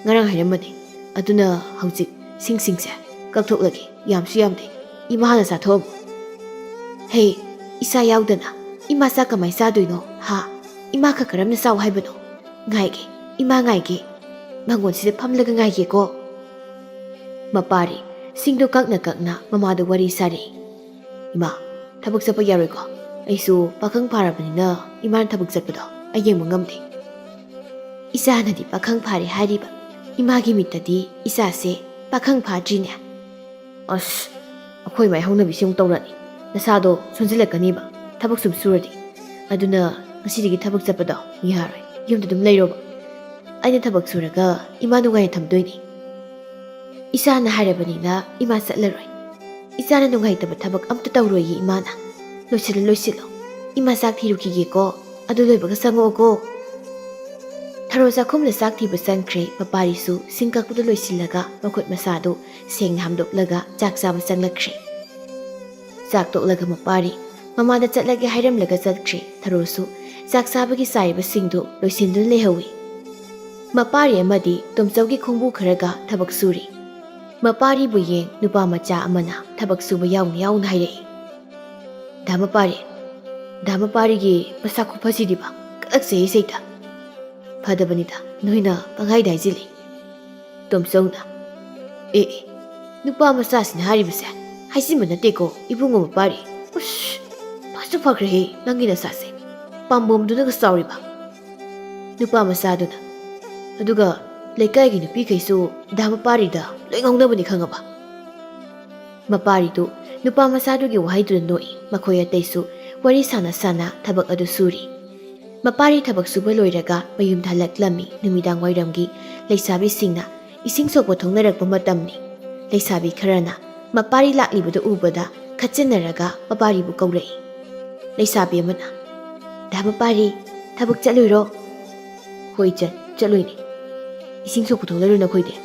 ꯉꯔꯥꯡ ꯍꯥꯏꯔꯝꯕꯅꯦ꯫ ꯑꯗꯨꯅ ꯍꯧꯖꯤꯛ ꯁꯤꯡꯁꯤꯡꯁꯦ ꯀꯛꯊꯣꯛꯂꯒꯦ꯫ ꯌꯥꯝꯁꯨ ꯌꯥꯝꯗꯦ꯫ ꯏꯃꯥ ꯍꯥꯟꯅ ꯆꯥꯊꯣꯛꯑꯝꯃꯨ꯫" "ꯍꯦ, ꯏꯆꯥ ꯌꯥꯎꯗꯅ ꯏꯃꯥ ꯆꯥꯛ ꯀꯃꯥꯏ ꯆꯥꯗꯣꯏꯅꯣ, ꯍꯥ? ꯏꯃꯥ ꯈꯛ ꯀꯔꯝꯅ ꯆꯥꯎ ꯍꯥꯏꯕꯅꯣ? ꯉꯥꯏꯒꯦ, ꯏꯃꯥ ꯉꯥꯏꯒꯦ꯫" "ꯃꯉꯣꯟꯁꯤꯗ ꯐꯝꯂꯒ ꯉꯥꯏꯒꯦꯀꯣ꯫" ꯃꯄꯥꯔꯤ ꯁꯤꯡꯗꯣ ꯀꯛꯅ ꯀꯛꯅ ꯃꯃꯥꯗ ꯋꯥꯔꯤ ꯁꯥꯔꯤ꯫ "ꯏꯃꯥ, ꯊꯕꯛ ꯆꯠꯄ ꯌꯥꯔꯣꯏꯀꯣ? ꯑꯩꯁꯨ ꯄꯥꯈꯪ ꯐꯥꯔꯕꯅꯤꯅ ꯏꯃꯥꯅ ꯊꯕꯛ ꯆꯠꯄꯗꯣ ꯑꯩ ꯌꯦꯡꯕ ꯉꯝꯗꯦ꯫" "ꯏꯆꯥꯅꯗꯤ ꯄꯥꯈꯪ ꯐꯥꯔꯦ ꯍꯥꯏꯔꯤꯕ, ꯏꯃꯥꯒꯤ ꯃꯤꯠꯇꯗꯤ ꯏꯆꯥꯁꯦ ꯄꯥꯈꯪ ꯐꯥꯗ꯭ꯔꯤꯅꯦ꯫" "ꯑꯁ, ꯑꯩꯈꯣꯏ ꯃꯥꯏ ꯍꯧꯅꯕꯤꯁꯤ ꯑꯃꯨꯛ ꯇꯧꯔꯛꯑꯅꯤ꯫ ꯅꯁꯥꯗꯣ ꯁꯣꯟꯖꯤꯜꯂꯛꯀꯅꯤꯕ ꯊꯕꯛ ꯁꯨꯝ ꯁꯨꯔꯗꯤ꯫ ꯑꯗꯨꯅ ꯉꯁꯤꯗꯒꯤ ꯊꯕꯛ ꯆꯠꯄꯗꯣ ꯌꯥꯔꯣꯏ, ꯌꯨꯝꯗ ꯑꯗꯨꯝ ꯂꯩꯔꯣꯕ꯫ ꯑꯩꯅ ꯊꯕꯛ ꯁꯨꯔꯒ ꯏꯃꯥ ꯅꯨꯡꯉꯥꯏꯅ ꯊꯝꯗꯣꯏꯅꯤ꯫" "ꯏꯆꯥꯅ ꯍꯥꯏꯔꯕꯅꯤꯅ ꯏꯃꯥ ꯆꯠꯂꯔꯣꯏ꯫ ꯏꯆꯥꯅ ꯅꯨꯡꯉꯥꯏꯇꯕ ꯊꯕꯛ ꯑꯝꯇ ꯇꯧꯔꯣꯏꯌꯦ ꯏꯃꯥꯅ꯫ ꯂꯣꯏꯁꯤꯜꯂꯣ, ꯂꯣꯏꯁꯤꯜꯂꯣ꯫ ꯏꯃꯥ ꯆꯥꯛ ꯊꯤꯔꯨꯈꯤꯒꯦꯀꯣ꯫ ꯑꯗꯨ ꯂꯣꯏꯕꯒ ꯆꯪꯉꯛꯑꯣꯀꯣ꯫" ꯊꯔꯣ ꯆꯥꯛꯈꯨꯝꯗ ꯆꯥꯛ ꯊꯤꯕ ꯆꯪꯈ꯭ꯔꯦ꯫ ꯃꯄꯥꯔꯤꯁꯨ ꯁꯤꯡ ꯀꯛꯄꯗ ꯂꯣꯏꯁꯤꯜꯂꯒ ꯃꯈꯨꯠ ꯃꯁꯥꯗꯨ ꯁꯦꯡꯅ ꯍꯥꯝꯗꯣꯛꯂꯒ ꯆꯥꯛ ꯆꯥꯕ ꯆꯪꯂꯛꯈ꯭ꯔꯦ꯫ ꯆꯥꯛ ꯇꯣꯛꯂꯒ ꯃꯄꯥꯔꯤ ꯃꯃꯥꯗ ꯆꯠꯂꯒꯦ ꯍꯥꯏꯔꯝꯂꯒ ꯆꯠꯈ꯭ꯔꯦ꯫ ꯊꯔꯣꯁꯨ ꯆꯥꯛ ꯆꯥꯕꯒꯤ ꯆꯥꯏꯔꯤꯕꯁꯤꯡꯗꯨ ꯂꯣꯏꯁꯤꯟꯗꯨꯅ ꯂꯩꯍꯧꯏ꯫ ꯃꯄꯥꯔꯤ ꯑꯃꯗꯤ ꯇꯣꯝꯆꯧꯒꯤ ꯈꯣꯡꯕꯨ ꯈꯔꯒ ꯊꯕꯛ ꯁꯨꯔꯤ꯫ ꯃꯄꯥꯔꯤꯕꯨ ꯌꯦꯡ ꯅꯨꯄꯥ ꯃꯆꯥ ꯑꯃꯅ ꯊꯕꯛ ꯁꯨꯕ ꯌꯥꯎꯅ ꯌꯥꯎꯅ ꯍꯥꯏꯔꯛꯏ, "ꯗꯥ ꯃꯄꯥꯔꯤ, ꯗꯥ ꯃꯄꯥꯔꯤꯒꯤ ꯃꯁꯥ ꯈꯨꯐꯁꯤꯗꯤꯕ ꯀꯂꯛꯆꯩ ꯁꯩꯇ꯫ ꯐꯗꯕꯅꯤꯗ, ꯅꯣꯏꯅ ꯄꯪꯍꯥꯏꯗ ꯍꯥꯏꯖꯤꯜꯂꯤ꯫" ꯇꯣꯝꯆꯧꯅ, "ꯑꯦ ꯑꯦ, ꯅꯨꯄꯥ ꯃꯆꯥꯁꯤꯅ ꯍꯥꯏꯔꯤꯕꯁꯦ ꯍꯥꯏꯖꯤꯟꯕ ꯅꯠꯇꯦꯀꯣ ꯏꯕꯨꯡꯉꯣ ꯃꯄꯥꯔꯤ꯫ ꯎꯁ, ꯐꯁꯨ ꯐꯈ꯭ꯔꯦꯍꯦ ꯅꯪꯒꯤ ꯅꯁꯥꯁꯦ, ꯄꯥꯝꯕꯣꯝꯗꯨꯅꯒ ꯆꯥꯎꯔꯤꯕ꯫" ꯅꯨꯄꯥ ꯃꯆꯥꯗꯨꯅ, "ꯑꯗꯨꯒ ꯂꯩꯀꯥꯏꯒꯤ ꯅꯨꯄꯤꯈꯩꯁꯨ ꯗꯥ ꯃꯄꯥꯔꯤꯗ ꯂꯣꯏ ꯉꯥꯎꯅꯕꯅꯤ ꯈꯪꯉꯕ?" ꯃꯄꯥꯔꯤꯗꯨ ꯅꯨꯄꯥ ꯃꯆꯥꯗꯨꯒꯤ ꯋꯥꯍꯩꯗꯨꯗ ꯅꯣꯛꯏ꯫ ꯃꯈꯣꯏ ꯑꯇꯩꯁꯨ ꯋꯥꯔꯤ ꯁꯥꯟꯅ ꯁꯥꯟꯅ ꯊꯕꯛ ꯑꯗꯨ ꯁꯨꯔꯤ꯫ ꯃꯄꯥꯔꯤ ꯊꯕꯛ ꯁꯨꯕ ꯂꯣꯏꯔꯒ ꯃꯌꯨꯝꯗ ꯍꯜꯂꯛꯂꯝꯃꯤ꯫ ꯅꯨꯃꯤꯗꯥꯡ ꯋꯥꯏꯔꯝꯒꯤ ꯂꯩꯁꯥꯕꯤꯁꯤꯡꯅ ꯏꯁꯤꯡ ꯁꯣꯛꯄ ꯊꯣꯛꯅꯔꯛꯄ ꯃꯇꯝꯅꯤ꯫ ꯂꯩꯁꯥꯕꯤ ꯈꯔꯅ ꯃꯄꯥꯔꯤ ꯂꯥꯛꯂꯤꯕꯗꯨ ꯎꯕꯗ ꯈꯠꯆꯟꯅꯔꯒ ꯃꯄꯥꯔꯤꯕꯨ ꯀꯧꯔꯛꯏ꯫ ꯂꯩꯁꯥꯕꯤ ꯑꯃꯅ, "ꯗꯥ ꯃꯄꯥꯔꯤ, ꯊꯕꯛ ꯆꯠꯂꯨꯏꯔꯣ?" "ꯍꯣꯏ ꯏꯆꯟ, ꯆꯠꯂꯨꯏꯅꯦ꯫ ꯏꯁꯤꯡ ꯁꯣꯛꯄ ꯊꯣꯛꯅꯔꯨ ꯅꯈꯣꯏꯗꯤ?"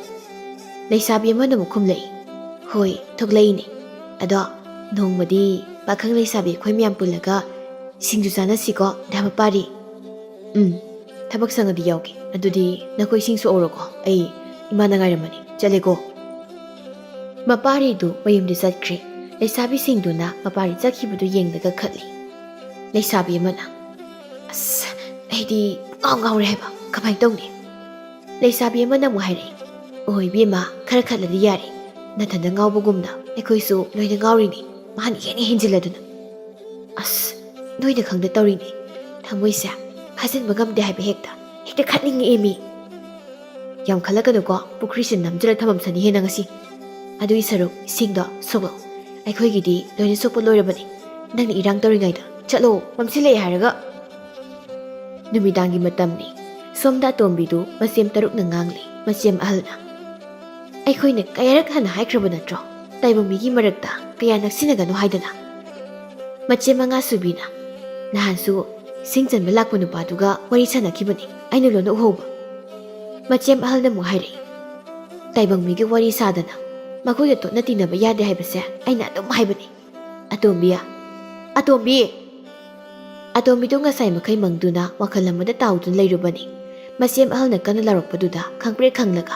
ꯂꯩꯁꯥꯕꯤ ꯑꯃꯅ ꯑꯃꯨꯛ ꯈꯨꯝꯂꯛꯏ, "ꯍꯣꯏ, ꯊꯣꯛꯂꯛꯏꯅꯦ꯫ ꯑꯗꯣ ꯅꯣꯡꯃꯗꯤ ꯄꯥꯈꯪ ꯂꯩꯁꯥꯕꯤ ꯑꯩꯈꯣꯏ ꯃꯌꯥꯝ ꯄꯨꯜꯂꯒ ꯁꯤꯡꯖꯨ ꯆꯥꯅꯁꯤꯀꯣ, ꯗꯥ ꯃꯄꯥꯔꯤ?" "ꯎꯝ, ꯊꯕꯛ ꯁꯪꯉꯗꯤ ꯌꯥꯎꯒꯦ꯫ ꯑꯗꯨꯗꯤ ꯅꯈꯣꯏ ꯏꯁꯤꯡ ꯁꯣꯛꯍꯧꯔꯣꯀꯣ, ꯑꯩ ꯏꯃꯥꯅ ꯉꯥꯏꯔꯝꯃꯅꯤ꯫ ꯆꯠꯂꯦꯀꯣ꯫" ꯃꯄꯥꯔꯤꯗꯨ ꯃꯌꯨꯝꯗ ꯆꯠꯈ꯭ꯔꯦ꯫ ꯂꯩꯁꯥꯕꯤꯁꯤꯡꯗꯨꯅ ꯃꯄꯥꯔꯤ ꯆꯠꯈꯤꯕꯗꯨ ꯌꯦꯡꯂꯒ ꯈꯠꯂꯤ꯫ ꯂꯩꯁꯥꯕꯤ ꯑꯃꯅ, "ꯑꯁ, ꯑꯩꯗꯤ ꯄꯨꯡꯉꯥꯎ ꯉꯥꯎꯔꯦ ꯍꯥꯏꯕ, ꯀꯃꯥꯏꯅ ꯇꯧꯅꯤ?" ꯂꯩꯁꯥꯕꯤ ꯑꯃꯅ ꯑꯃꯨꯛ ꯍꯥꯏꯔꯛꯏ, "ꯑꯣ ꯏꯕꯦꯝꯃ, ꯈꯔ ꯈꯠꯂꯗꯤ ꯌꯥꯔꯦ꯫ ꯅꯊꯟꯗ ꯉꯥꯎꯕꯒꯨꯝꯅ ꯑꯩꯈꯣꯏꯁꯨ ꯂꯣꯏꯅ ꯉꯥꯎꯔꯤꯅꯤ, ꯃꯥꯅ ꯍꯦꯟꯅ ꯍꯦꯟꯖꯤꯜꯂꯗꯅ꯫ ꯑꯁ, ꯅꯣꯏꯅ ꯈꯪꯗ ꯇꯧꯔꯤꯅꯤ꯫ ꯊꯃꯣꯏꯁꯦ ꯐꯥꯖꯤꯟꯕ ꯉꯝꯗꯦ ꯍꯥꯏꯕ, ꯍꯦꯛꯇ, ꯍꯦꯛꯇ ꯈꯠꯅꯤꯡꯉꯛꯑꯦ ꯃꯤ꯫ ꯌꯥꯝ ꯈꯜꯂꯛꯀꯅꯨꯀꯣ, ꯄꯨꯈ꯭ꯔꯤꯁꯦ ꯅꯝꯖꯤꯜꯂ ꯊꯝꯃꯝꯁꯅꯤ ꯍꯦ ꯅꯪ ꯉꯁꯤ꯫ ꯑꯗꯨꯒꯤ ꯁꯔꯨꯛ ꯏꯁꯤꯡꯗꯣ ꯁꯣꯛꯂꯛꯑꯣ, ꯑꯩꯈꯣꯏꯒꯤꯗꯤ ꯂꯣꯏꯅ ꯁꯣꯛꯄ ꯂꯣꯏꯔꯕꯅꯤ꯫ ꯅꯪꯅ ꯏꯔꯥꯡ ꯇꯧꯔꯤꯉꯩꯗ ꯆꯠꯂꯣ, ꯃꯝꯁꯤꯜꯂꯛꯑꯦ ꯍꯥꯏꯔꯒ꯫" ꯅꯨꯃꯤꯗꯥꯡꯒꯤ ꯃꯇꯝꯅꯤ꯫ ꯁꯣꯝꯗ ꯑꯇꯣꯝꯕꯤꯗꯨ ꯃꯆꯦꯝ ꯇꯔꯨꯛꯅ ꯉꯥꯡꯂꯤ꯫ ꯃꯆꯦꯝ ꯑꯍꯜꯅ, "ꯑꯩꯈꯣꯏꯅ ꯀꯌꯥꯔꯛ ꯍꯟꯅ ꯍꯥꯏꯈ꯭ꯔꯕ ꯅꯠꯇ꯭ꯔꯣ, ꯇꯥꯏꯕꯪ ꯃꯤꯒꯤ ꯃꯔꯛꯇ ꯀꯌꯥ ꯅꯛꯁꯤꯟꯅꯒꯅꯨ ꯍꯥꯏꯗꯅ?" ꯃꯆꯦꯝ ꯃꯉꯥ ꯁꯨꯕꯤꯅ, "ꯅꯍꯥꯟꯁꯨ ꯁꯤꯡ ꯆꯟꯕ ꯂꯥꯛꯄ ꯅꯨꯄꯥꯗꯨꯒ ꯋꯥꯔꯤ ꯁꯥꯟꯅꯈꯤꯕꯅꯤ, ꯑꯩꯅ ꯂꯣꯟꯅ ꯎꯍꯧꯕ꯫" ꯃꯆꯦꯝ ꯑꯍꯜꯅ ꯑꯃꯨꯛ ꯍꯥꯏꯔꯛꯏ, "ꯇꯥꯏꯕꯪ ꯃꯤꯒ ꯋꯥꯔꯤ ꯁꯥꯗꯅ ꯃꯈꯣꯏꯒ ꯇꯣꯠꯅ ꯇꯤꯟꯅꯕ ꯌꯥꯗꯦ ꯍꯥꯏꯕꯁꯦ ꯑꯩꯅ ꯑꯗꯨꯝ ꯍꯥꯏꯕꯅꯤ꯫ "ꯑꯇꯣꯝꯕꯤ, ꯑꯇꯣꯝꯕꯤ!" ꯑꯇꯣꯝꯕꯤꯗꯨ ꯉꯁꯥꯏ ꯃꯈꯩ ꯃꯪꯗꯨꯅ ꯋꯥꯈꯜ ꯑꯃꯗ ꯇꯥꯎꯗꯨꯅ ꯂꯩꯔꯨꯕꯅꯤ꯫ ꯃꯆꯦꯝ ꯑꯍꯜꯅ ꯀꯟꯅ ꯂꯥꯎꯔꯛꯄꯗꯨꯗ ꯈꯪꯄ꯭ꯔꯦꯛ ꯈꯪꯂꯒ,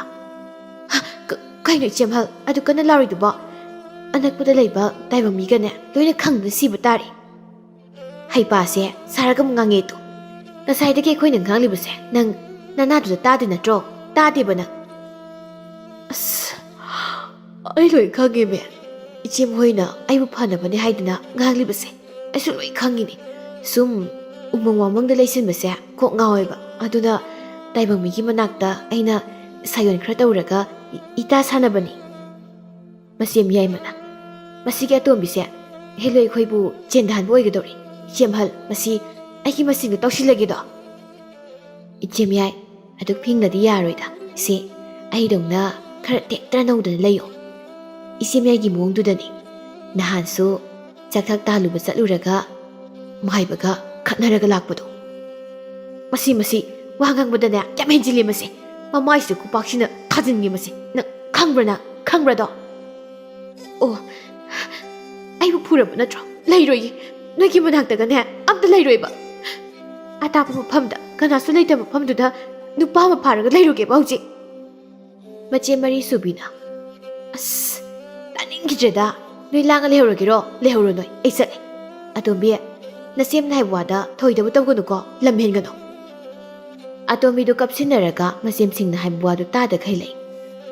"ꯍ, ꯀ-, ꯀꯩꯅꯣ ꯏꯆꯦꯝ ꯑꯍꯜ ꯑꯗꯨ ꯀꯟꯅ ꯂꯥꯎꯔꯤꯗꯨꯕꯣ? ꯑꯅꯛꯄꯗ ꯂꯩꯕ ꯇꯥꯏꯕꯪ ꯃꯤꯒꯅꯦ ꯂꯣꯏꯅ ꯈꯪꯗꯅ ꯁꯤꯕ ꯇꯥꯔꯦ꯫ ꯍꯩꯄꯥꯁꯦ ꯁꯥꯔꯒ ꯑꯃꯨꯛ ꯉꯥꯡꯉꯦ ꯇꯨ꯫ ꯉꯁꯥꯏꯗꯒꯤ ꯑꯩꯈꯣꯏꯅ ꯉꯥꯡꯂꯤꯕꯁꯦ ꯅꯪ ꯅꯅꯥꯗꯨꯗ ꯇꯥꯗꯦ ꯅꯠꯇ꯭ꯔꯣ? ꯇꯥꯗꯦꯕ ꯅꯪ?" "ꯑꯁ, ꯑꯩ ꯂꯣꯏ ꯈꯪꯉꯦꯃꯦ꯫ ꯏꯆꯦꯝ ꯍꯣꯏꯅ ꯑꯩꯕꯨ ꯐꯅꯕꯅꯦ ꯍꯥꯏꯗꯅ ꯉꯥꯡꯂꯤꯕꯁꯦ ꯑꯩꯁꯨ ꯂꯣꯏ ꯈꯪꯉꯤꯅꯦ꯫ ꯁꯨꯝ ꯎꯃꯪ ꯋꯥꯃꯪꯗ ꯂꯩꯁꯤꯟꯕꯁꯦ ꯀꯣꯛ ꯉꯥꯎꯋꯦꯕ꯫ ꯑꯗꯨꯅ ꯇꯥꯏꯕꯪ ꯃꯤꯒꯤ ꯃꯅꯥꯛꯇ ꯑꯩꯅ ꯁꯥꯌꯣꯟ ꯈꯔ ꯇꯧꯔꯒ ꯏ-, ꯏꯇꯥ ꯁꯥꯟꯅꯕꯅꯤ꯫" ꯃꯆꯦꯝ ꯌꯥꯏꯃꯅ, "ꯃꯁꯤꯒꯤ ꯑꯇꯣꯝꯕꯤꯁꯦ ꯍꯦꯂꯣꯏ ꯑꯩꯈꯣꯏꯕꯨ ꯆꯦꯟꯊꯍꯟꯕ ꯑꯣꯏꯒꯗꯧꯔꯤ꯫ ꯏꯆꯦꯝ ꯑꯍꯜ, ꯃꯁꯤ ꯑꯩꯒꯤ ꯃꯆꯤꯟꯗ ꯇꯧꯁꯤꯜꯂꯒꯦꯗꯣ꯫" "ꯏꯆꯦꯝ ꯌꯥꯏ, ꯑꯗꯨꯛ ꯐꯤꯡꯅꯗꯤ ꯌꯥꯔꯣꯏꯗ꯫ ꯏꯆꯦ, ꯑꯩꯗꯧꯅ ꯈꯔ ꯇꯦꯛꯇ꯭ꯔ ꯅꯧꯗꯅ ꯂꯩꯌꯣ꯫" ꯏꯆꯦꯝ ꯌꯥꯏꯒꯤ ꯃꯑꯣꯡꯗꯨꯗꯅꯤ꯫ ꯅꯍꯥꯟꯁꯨ ꯆꯥꯛꯊꯛ ꯇꯥꯜꯂꯨꯕ ꯆꯠꯂꯨꯔꯒ ꯃꯥꯏꯕꯒ ꯈꯠꯅꯔꯒ ꯂꯥꯛꯄꯗꯣ꯫ "ꯃꯁꯤ, ꯃꯁꯤ, ꯋꯥ ꯉꯥꯡꯕꯗꯅꯦ ꯌꯥꯝ ꯍꯦꯟꯖꯤꯜꯂꯤ ꯃꯁꯤ꯫ ꯃꯃꯥꯏꯁꯤꯗ ꯈꯨꯄꯥꯛꯁꯤꯅ ꯊꯥꯖꯤꯟꯒꯦ ꯃꯁꯤ꯫ ꯅꯪ ꯈꯪꯕ꯭ꯔꯥ, ꯅꯪ ꯈꯪꯕ꯭ꯔꯥꯗꯣ?" "ꯑꯣ, ꯑꯩꯕꯨ ꯐꯨꯔꯕ ꯅꯠꯇ꯭ꯔꯣ? ꯂꯩꯔꯣꯏꯌꯦ꯫ ꯅꯣꯏꯒꯤ ꯃꯅꯥꯛꯇꯒꯅꯦ ꯑꯝꯇ ꯂꯩꯔꯣꯏꯕ꯫ ꯑꯇꯥꯞꯄ ꯃꯐꯝꯗ, ꯀꯅꯥꯁꯨ ꯂꯩꯇꯕ ꯃꯐꯝꯗꯨꯗ ꯅꯨꯄꯥ ꯑꯃ ꯐꯥꯔꯒ ꯂꯩꯔꯨꯒꯦꯕ ꯍꯧꯖꯤꯛ꯫" ꯃꯆꯦ ꯃꯔꯤ ꯁꯨꯕꯤꯅ, "ꯑꯁ, ꯇꯥꯅꯤꯡꯈꯤꯗ꯭ꯔꯦꯗ꯫ ꯅꯣꯏ ꯂꯥꯡꯉ ꯂꯩꯍꯧꯔꯒꯦꯔꯣ? ꯂꯩꯍꯧꯔꯣ ꯅꯣꯏ, ꯑꯩ ꯆꯠꯂꯦ꯫ ꯑꯇꯣꯝꯕꯤ, ꯅꯆꯦꯝꯅ ꯍꯥꯏꯕ ꯋꯥꯗ ꯊꯧꯑꯣꯏꯗꯕ ꯇꯧꯒꯅꯨꯀꯣ, ꯂꯝ ꯍꯦꯟꯒꯅꯨ꯫" ꯑꯇꯣꯝꯕꯤꯗꯨ ꯀꯞꯁꯤꯟꯅꯔꯒ ꯃꯆꯦꯝꯁꯤꯡꯅ ꯍꯥꯏꯕ ꯋꯥꯗꯨ ꯇꯥꯗꯈꯩ ꯂꯩ꯫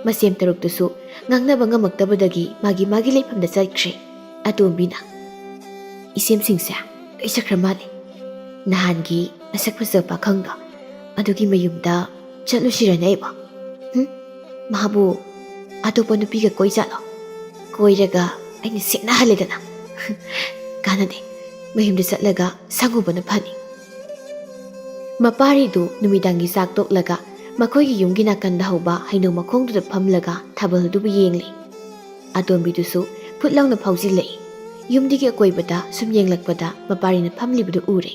ꯃꯆꯦꯝ ꯇꯔꯨꯛꯇꯨꯁꯨ ꯉꯥꯡꯅꯕ ꯉꯝꯃꯛꯇꯕꯗꯒꯤ ꯃꯥꯒꯤ ꯃꯥꯒꯤ ꯂꯩꯐꯝꯗ ꯆꯠꯈ꯭ꯔꯦ꯫ ꯑꯇꯣꯝꯕꯤꯅ, "ꯏꯆꯦꯝꯁꯤꯡꯁꯦ ꯂꯣꯏ ꯆꯠꯈ꯭ꯔ ꯃꯥꯜꯂꯦ꯫ ꯅꯍꯥꯟꯒꯤ ꯃꯁꯛ ꯐꯖꯕ ꯄꯥꯈꯪꯗꯣ ꯑꯗꯨꯒꯤ ꯃꯌꯨꯝꯗ ꯆꯠꯂꯨꯁꯤꯔꯅꯦ ꯑꯩꯕꯣ? ꯍꯨꯝ? ꯃꯥꯕꯨ ꯑꯇꯣꯞꯄ ꯅꯨꯄꯤꯒ ꯀꯣꯏ ꯖꯥꯠꯂꯣ? ꯀꯣꯏꯔꯒ ꯑꯩꯅ ꯁꯤꯠꯅꯍꯜꯂꯦꯗꯅ꯫ ꯀꯥꯟꯅꯗꯦ, ꯃꯌꯨꯝꯗ ꯆꯠꯂꯒ ꯁꯪꯉꯨꯕꯅ ꯐꯅꯤ꯫" ꯃꯄꯥꯔꯤꯗꯨ ꯅꯨꯃꯤꯗꯥꯡꯒꯤ ꯆꯥꯛ ꯇꯣꯛꯂꯒ ꯃꯈꯣꯏꯒꯤ ꯌꯨꯝꯒꯤ ꯅꯥꯀꯟꯗ ꯍꯧꯕ ꯍꯩꯅꯧ ꯃꯈꯣꯡꯗꯨꯗ ꯐꯝꯂꯒ ꯊꯥꯕꯜꯗꯨꯕꯨ ꯌꯦꯡꯂꯤ꯫ ꯑꯇꯣꯝꯕꯤꯗꯨꯁꯨ ꯐꯨꯠ ꯂꯥꯎꯅ ꯐꯥꯎꯖꯤꯜꯂꯛꯏ꯫ ꯌꯨꯝꯗꯨꯒꯤ ꯑꯀꯣꯏꯕꯗ ꯁꯨꯝ ꯌꯦꯡꯂꯛꯄꯗ ꯃꯄꯥꯔꯤꯅ ꯐꯝꯂꯤꯕꯗꯨ ꯎꯔꯦ꯫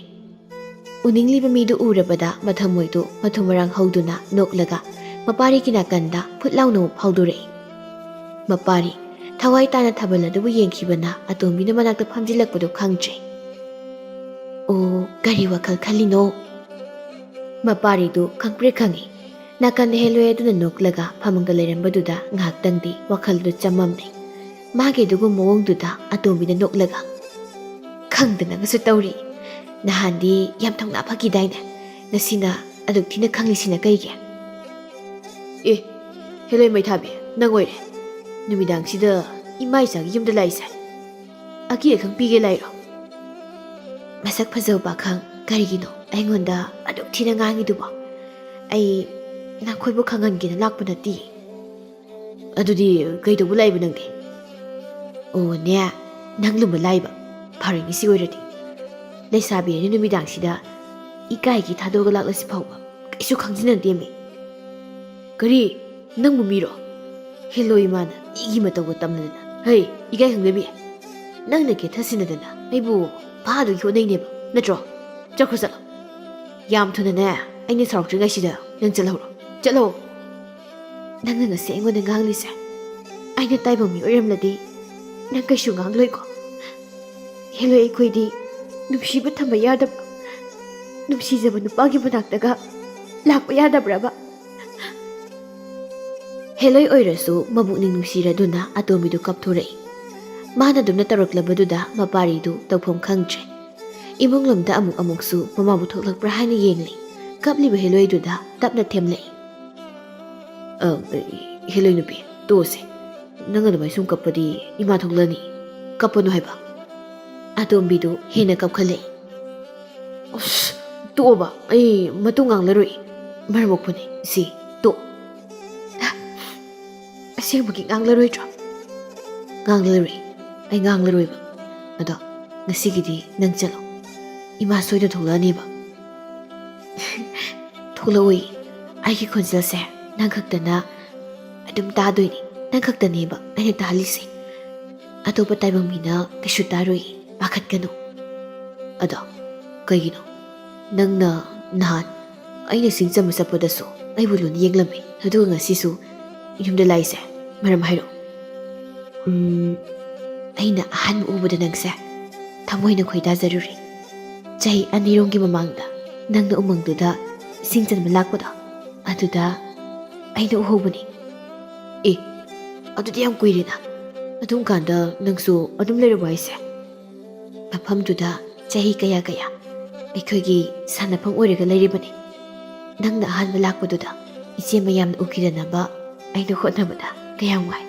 ꯎꯅꯤꯡꯂꯤꯕ ꯃꯤꯗꯨ ꯎꯔꯕꯗ ꯃꯊꯃꯣꯏꯗꯨ ꯃꯊꯨꯝ ꯃꯔꯥꯡ ꯍꯧꯗꯨꯅ ꯅꯣꯛꯂꯒ ꯃꯄꯥꯔꯤꯒꯤ ꯅꯥꯀꯟꯗ ꯐꯨꯠ ꯂꯥꯎꯅ ꯑꯃꯨꯛ ꯐꯥꯎꯗꯣꯔꯛꯏ꯫ ꯃꯄꯥꯔꯤ, ꯊꯋꯥꯏ ꯇꯥꯅ ꯊꯥꯕꯜ ꯑꯗꯨꯕꯨ ꯌꯦꯡꯈꯤꯕꯅ ꯑꯇꯣꯝꯕꯤꯅ ꯃꯅꯥꯛꯇ ꯐꯝꯖꯤꯜꯂꯛꯄꯗꯨ ꯈꯪꯗ꯭ꯔꯦ꯫ "ꯑꯣ, ꯀꯔꯤ ꯋꯥꯈꯜ ꯈꯜꯂꯤꯅꯣ?" ꯃꯄꯥꯔꯤꯗꯨ ꯈꯪꯄ꯭ꯔꯦꯛ ꯈꯪꯉꯤ꯫ ꯅꯥꯀꯟꯗ ꯍꯦꯂꯣꯏ ꯑꯗꯨꯅ ꯅꯣꯛꯂꯒ ꯐꯃꯨꯡꯗ ꯂꯩꯔꯝꯕꯗꯨꯗ ꯉꯥꯏꯍꯥꯛꯇꯪꯗꯤ ꯋꯥꯈꯜꯗꯨ ꯆꯃꯝꯅꯩ꯫ ꯃꯥꯒꯤ ꯑꯗꯨꯒꯨꯝꯕ ꯃꯑꯣꯡꯗꯨꯗ ꯑꯇꯣꯝꯕꯤꯅ ꯅꯣꯛꯂꯒ, "ꯈꯪꯗꯅꯒꯁꯨ ꯇꯧꯔꯤ꯫ ꯅꯍꯥꯟꯗꯤ ꯌꯥꯝ ꯊꯧꯅꯥ ꯐꯈꯤꯗꯥꯏꯅꯦ? ꯉꯁꯤꯅ ꯑꯗꯨꯛ ꯊꯤꯅ ꯈꯪꯂꯤꯁꯤꯅ ꯀꯩꯒꯤ?" "ꯑꯦ, ꯍꯦꯂꯣꯏ ꯃꯩꯊꯥꯕꯤ, ꯅꯪ ꯑꯣꯏꯔꯦ꯫ ꯅꯨꯃꯤꯗꯥꯡꯁꯤꯗ ꯏꯃꯥ ꯏꯆꯥꯒꯤ ꯌꯨꯝꯗ ꯂꯥꯛꯏꯁꯦ꯫ ꯑꯀꯤ ꯑꯈꯪ ꯄꯤꯒꯦ ꯂꯥꯛꯏꯔꯣ?" "ꯃꯁꯛ ꯐꯖꯕ ꯄꯥꯈꯪ, ꯀꯔꯤꯒꯤꯅꯣ ꯑꯩꯉꯣꯟꯗ ꯑꯗꯨꯛ ꯊꯤꯅ ꯉꯥꯡꯉꯤꯗꯨꯕꯣ? ꯑꯩ ꯅꯈꯣꯏꯕꯨ ꯈꯪꯍꯟꯒꯦꯅ ꯂꯥꯛꯄ ꯅꯠꯇꯦ꯫" "ꯑꯗꯨꯗꯤ ꯀꯩꯗꯧꯕ ꯂꯥꯛꯏꯕ ꯅꯪꯗꯤ?" "ꯑꯣꯅꯦ, ꯅꯪ ꯂꯨꯝꯕ ꯂꯥꯛꯏꯕ꯫ ꯐꯔꯦꯅꯦ, ꯁꯤ ꯑꯣꯏꯔꯗꯤ꯫ ꯂꯩꯁꯥꯕꯤ ꯑꯅꯤ ꯅꯨꯃꯤꯗꯥꯡꯁꯤꯗ ꯏꯀꯥꯏꯒꯤ ꯊꯥꯗꯣꯛꯑꯒ ꯂꯥꯛꯂꯁꯤ ꯐꯥꯎꯕ ꯀꯩꯁꯨ ꯈꯪꯖꯤꯟꯅꯗꯦꯃꯤ꯫" "ꯀꯔꯤ? ꯅꯪꯕꯨ ꯃꯤꯔꯣ? ꯍꯦꯂꯣꯏ ꯏꯃꯥꯅ ꯃꯤꯒꯤ ꯃꯇꯧꯒ ꯇꯝꯂꯗꯅ꯫ ꯍꯩ, ꯏꯀꯥꯏ ꯈꯪꯗꯕꯤ꯫ ꯅꯪꯅ ꯀꯦꯊꯁꯤꯟꯅꯗꯅ ꯑꯩꯕꯨ ꯐꯥꯗꯨꯒꯤ ꯍꯣꯠꯅꯩꯅꯦꯕ, ꯅꯠꯇ꯭ꯔꯣ? ꯆꯠꯈ꯭ꯔꯣ, ꯆꯠꯂꯣ꯫ ꯌꯥꯝ ꯊꯨꯅꯅꯦ, ꯑꯩꯅ ꯁꯥꯎꯔꯛꯇ꯭ꯔꯤꯉꯩꯁꯤꯗ ꯅꯪ ꯆꯠꯍꯧꯔꯣ꯫ ꯆꯠꯂꯣ꯫" "ꯅꯪꯅ ꯉꯁꯤ ꯑꯩꯉꯣꯟꯗ ꯉꯥꯡꯂꯤꯁꯦ, ꯑꯩꯅ ꯇꯥꯏꯕꯪ ꯃꯤ ꯑꯣꯏꯔꯝꯂꯗꯤ ꯅꯪ ꯀꯩꯁꯨ ꯉꯥꯡꯂꯣꯏꯀꯣ? ꯍꯦꯂꯣꯏ, ꯑꯩꯈꯣꯏꯗꯤ ꯅꯨꯡꯁꯤꯕ ꯊꯝꯕ ꯌꯥꯗꯕ, ꯅꯨꯡꯁꯤꯖꯕ ꯅꯨꯄꯥꯒꯤ ꯃꯅꯥꯛꯇꯒ ꯂꯥꯛꯄ ꯌꯥꯗꯕ꯭ꯔꯕ?" ꯍꯦꯂꯣꯏ ꯑꯣꯏꯔꯁꯨ ꯃꯕꯨꯛꯅꯤꯡ ꯅꯨꯡꯁꯤꯔꯗꯨꯅ ꯑꯇꯣꯝꯕꯤꯗꯨ ꯀꯞꯊꯣꯔꯛꯏ꯫ ꯃꯥꯅ ꯑꯗꯨꯝꯅ ꯇꯧꯔꯛꯂꯕꯗꯨꯗ ꯃꯄꯥꯔꯤꯗꯨ ꯇꯧꯐꯝ ꯈꯪꯗ꯭ꯔꯦ꯫ ꯏꯃꯨꯡ ꯂꯣꯝꯗ ꯑꯃꯨꯛ ꯑꯃꯨꯛꯁꯨ ꯃꯃꯥꯕꯨ ꯊꯣꯛꯂꯛꯄ꯭ꯔꯥ ꯍꯥꯏꯅ ꯌꯦꯡꯂꯤ꯫ ꯀꯞꯂꯤꯕ ꯍꯦꯂꯣꯏꯗꯨꯗ ꯇꯞꯅ ꯊꯦꯝꯂꯛꯏ꯫ "ꯑ, ꯍꯦꯂꯣꯏ ꯅꯨꯄꯤ, ꯇꯣꯛꯑꯁꯦ꯫ ꯅꯪ ꯑꯗꯨꯃꯥꯏꯅ ꯁꯨꯝ ꯀꯞꯄꯗꯤ ꯏꯃꯥ ꯊꯣꯛꯂꯛꯑꯅꯤ꯫ ꯀꯞꯄꯅꯨ ꯍꯥꯏꯕ꯫" ꯑꯇꯣꯝꯕꯤꯗꯨ ꯍꯦꯟꯅ ꯀꯞꯈꯠꯂꯛꯏ꯫ "ꯑꯁ, ꯇꯣꯛꯑꯣꯕ, ꯑꯩ ꯃꯇꯨꯡ ꯉꯥꯡꯂꯔꯣꯏ꯫ ꯃꯔꯝ ꯃꯣꯛꯄꯅꯦ ꯁꯤ, ꯇꯣꯛ꯫" "ꯑꯁꯦꯡꯕꯒꯤ ꯉꯥꯡꯂꯔꯣꯏꯗ꯭ꯔꯣ?" "ꯉꯥꯡꯂꯔꯣꯏ, ꯑꯩ ꯉꯥꯡꯂꯔꯣꯏꯕ꯫ ꯑꯗꯣ ꯉꯁꯤꯒꯤꯗꯤ ꯅꯪ ꯆꯠꯂꯣ꯫ ꯏꯃꯥ ꯁꯣꯏꯗꯅ ꯊꯣꯛꯂꯛꯑꯅꯦꯕ꯫" "ꯊꯣꯛꯂꯛꯑꯣꯏ, ꯑꯩꯒꯤ ꯈꯣꯟꯖꯦꯜꯁꯦ ꯅꯪ ꯈꯛꯇꯅ ꯑꯗꯨꯝ ꯇꯥꯗꯣꯏꯅꯤ꯫ ꯅꯪ ꯈꯛꯇꯅꯦꯕ ꯑꯩꯅ ꯇꯥꯍꯜꯂꯤꯁꯦ꯫ ꯑꯇꯣꯞꯄ ꯇꯥꯏꯕꯪ ꯃꯤꯅ ꯀꯩꯁꯨ ꯇꯥꯔꯣꯏ, ꯄꯥꯈꯠꯀꯅꯨ꯫" "ꯑꯗꯣ ꯀꯩꯒꯤꯅꯣ? ꯅꯪꯅ ꯅꯍꯥꯟ ꯑꯩꯅ ꯁꯤꯡ ꯆꯝꯕ ꯆꯠꯄꯗꯁꯨ ꯑꯩꯕꯨ ꯂꯣꯏꯅ ꯌꯦꯡꯂꯝꯃꯤ, ꯑꯗꯨꯒ ꯉꯁꯤꯁꯨ ꯌꯨꯝꯗ ꯂꯥꯛꯏꯁꯦ, ꯃꯔꯝ ꯍꯥꯏꯔꯛꯑꯣ꯫" ꯎꯝ, ꯑꯩꯅ ꯑꯍꯥꯟꯕ ꯎꯕꯗ ꯅꯪꯁꯦ ꯊꯃꯣꯏꯅ ꯈꯣꯏꯗꯥꯖꯔꯨꯔꯦ꯫ ꯆꯍꯤ ꯑꯅꯤꯔꯣꯝꯒꯤ ꯃꯃꯥꯡꯗ ꯅꯪꯅ ꯎꯃꯪꯗꯨꯗ ꯏꯁꯤꯡ ꯆꯟꯕ ꯂꯥꯛꯄꯗꯣ, ꯑꯗꯨꯗ ꯑꯩꯅ ꯎꯍꯧꯕꯅꯤ꯫ ꯑꯦ, ꯑꯗꯨꯗꯤ ꯌꯥꯝ ꯀꯨꯏꯔꯦꯅ꯫ ꯑꯗꯨꯝ ꯀꯥꯟꯗ ꯅꯪꯁꯨ ꯑꯗꯨꯝ ꯂꯩꯔꯕꯣ ꯍꯥꯏꯁꯦ? ꯃꯐꯝꯗꯨꯗ ꯆꯍꯤ ꯀꯌꯥ ꯀꯌꯥ ꯑꯩꯈꯣꯏꯒꯤ ꯁꯥꯟꯅꯐꯝ ꯑꯣꯏꯔꯒ ꯂꯩꯔꯤꯕꯅꯤ꯫ ꯅꯪꯅ ꯑꯍꯥꯟꯕ ꯂꯥꯛꯄꯗꯨꯗ ꯏꯆꯦ ꯃꯌꯥꯝꯅ ꯎꯈꯤꯗꯅꯕ ꯑꯩꯅ ꯍꯣꯠꯅꯕꯗ ꯀꯌꯥꯝ ꯋꯥꯏ꯫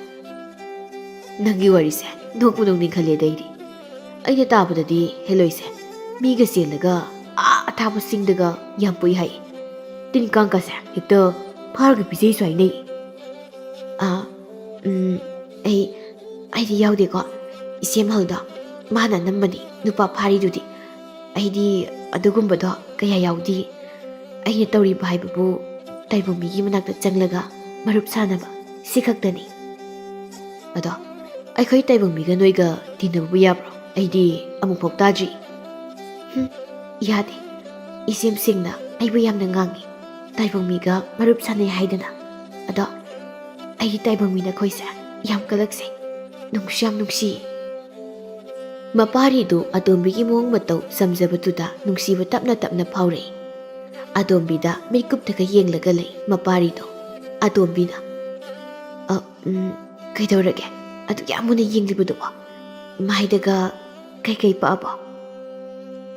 ꯅꯪꯒꯤ ꯋꯥꯔꯤꯁꯦ ꯅꯣꯛꯄꯨ ꯅꯣꯛꯅꯤꯡꯈꯠꯂꯦꯗ ꯑꯩꯗꯤ꯫ ꯑꯩꯅ ꯇꯥꯕꯗꯗꯤ ꯍꯦꯂꯣꯏꯁꯦ ꯃꯤꯒ ꯆꯦꯜꯂꯒ ꯑꯥ ꯑꯊꯥꯞꯄ ꯆꯤꯡꯗꯒ ꯌꯥꯝ ꯄꯨꯏ ꯍꯥꯏ꯫ ꯇꯤꯟ ꯀꯥꯡꯀꯁꯦ ꯍꯦꯛꯇ ꯐꯥꯔꯒ ꯄꯤꯖꯩꯁꯨ ꯍꯥꯏꯅꯩ꯫ ꯑꯥ, ꯎꯝ, ꯑꯩ, ꯑꯩꯗꯤ ꯌꯥꯎꯗꯦꯀꯣ꯫ ꯏꯆꯦ ꯃꯍꯜꯗꯣ ꯃꯥꯅ ꯑꯅꯝꯕꯅꯤ ꯅꯨꯄꯥ ꯐꯥꯔꯤꯗꯨꯗꯤ꯫ ꯑꯩꯗꯤ ꯑꯗꯨꯒꯨꯝꯕꯗꯣ ꯀꯌꯥ ꯌꯥꯎꯗꯦ꯫ ꯑꯩꯅ ꯇꯧꯔꯤꯕ ꯍꯥꯏꯕꯕꯨ ꯇꯥꯏꯕꯪ ꯃꯤꯒꯤ ꯃꯅꯥꯛꯇ ꯆꯪꯂꯒ ꯃꯔꯨꯞ ꯁꯥꯟꯅꯕ, ꯁꯤ ꯈꯛꯇꯅꯤ꯫ ꯑꯗꯣ ꯑꯩꯈꯣꯏ ꯇꯥꯏꯕꯪ ꯃꯤꯒ ꯅꯣꯏꯒ ꯇꯤꯟꯅꯕꯕꯨ ꯌꯥꯕ꯭ꯔꯣ? ꯑꯩꯗꯤ ꯑꯃꯨꯛꯐꯥꯎ ꯇꯥꯗ꯭ꯔꯤ꯫ ꯍꯨꯝ, ꯌꯥꯗꯦ꯫ ꯏꯆꯦꯝꯁꯤꯡꯅ ꯑꯩꯕꯨ ꯌꯥꯝꯅ ꯉꯥꯡꯉꯤ, ꯇꯥꯏꯕꯪ ꯃꯤꯒ ꯃꯔꯨꯞ ꯁꯥꯟꯅꯩ ꯍꯥꯏꯗꯅ꯫ ꯑꯗꯣ ꯑꯩꯒꯤ ꯇꯥꯏꯕꯪ ꯃꯤ ꯅꯈꯣꯏꯁꯦ ꯌꯥꯝ ꯀꯜꯂꯛꯆꯩ, ꯅꯨꯡꯁꯨ ꯌꯥꯝ ꯅꯨꯡꯁꯤ꯫ ꯃꯄꯥꯔꯤꯗꯨ ꯑꯇꯣꯝꯕꯤꯒꯤ ꯃꯑꯣꯡ ꯃꯇꯧ ꯆꯝꯖꯕꯗꯨꯗ ꯅꯨꯡꯁꯤꯕ ꯇꯞꯅ ꯇꯞꯅ ꯐꯥꯎꯔꯛꯏ꯫ ꯑꯇꯣꯝꯕꯤꯗ ꯃꯤꯠꯀꯨꯞꯇꯒ ꯌꯦꯡꯂꯒ ꯂꯩ ꯃꯄꯥꯔꯤꯗꯣ꯫ ꯑꯇꯣꯝꯕꯤꯅ, "ꯑ, ꯎꯝ, ꯀꯩꯗꯧꯔꯒꯦ? ꯑꯗꯨꯛ ꯌꯥꯝ ꯃꯨꯟꯅ ꯌꯦꯡꯂꯤꯕꯗꯨꯕꯣ? ꯃꯥꯏꯗꯒ ꯀꯩꯀꯩ ꯄꯛꯑꯕꯣ?"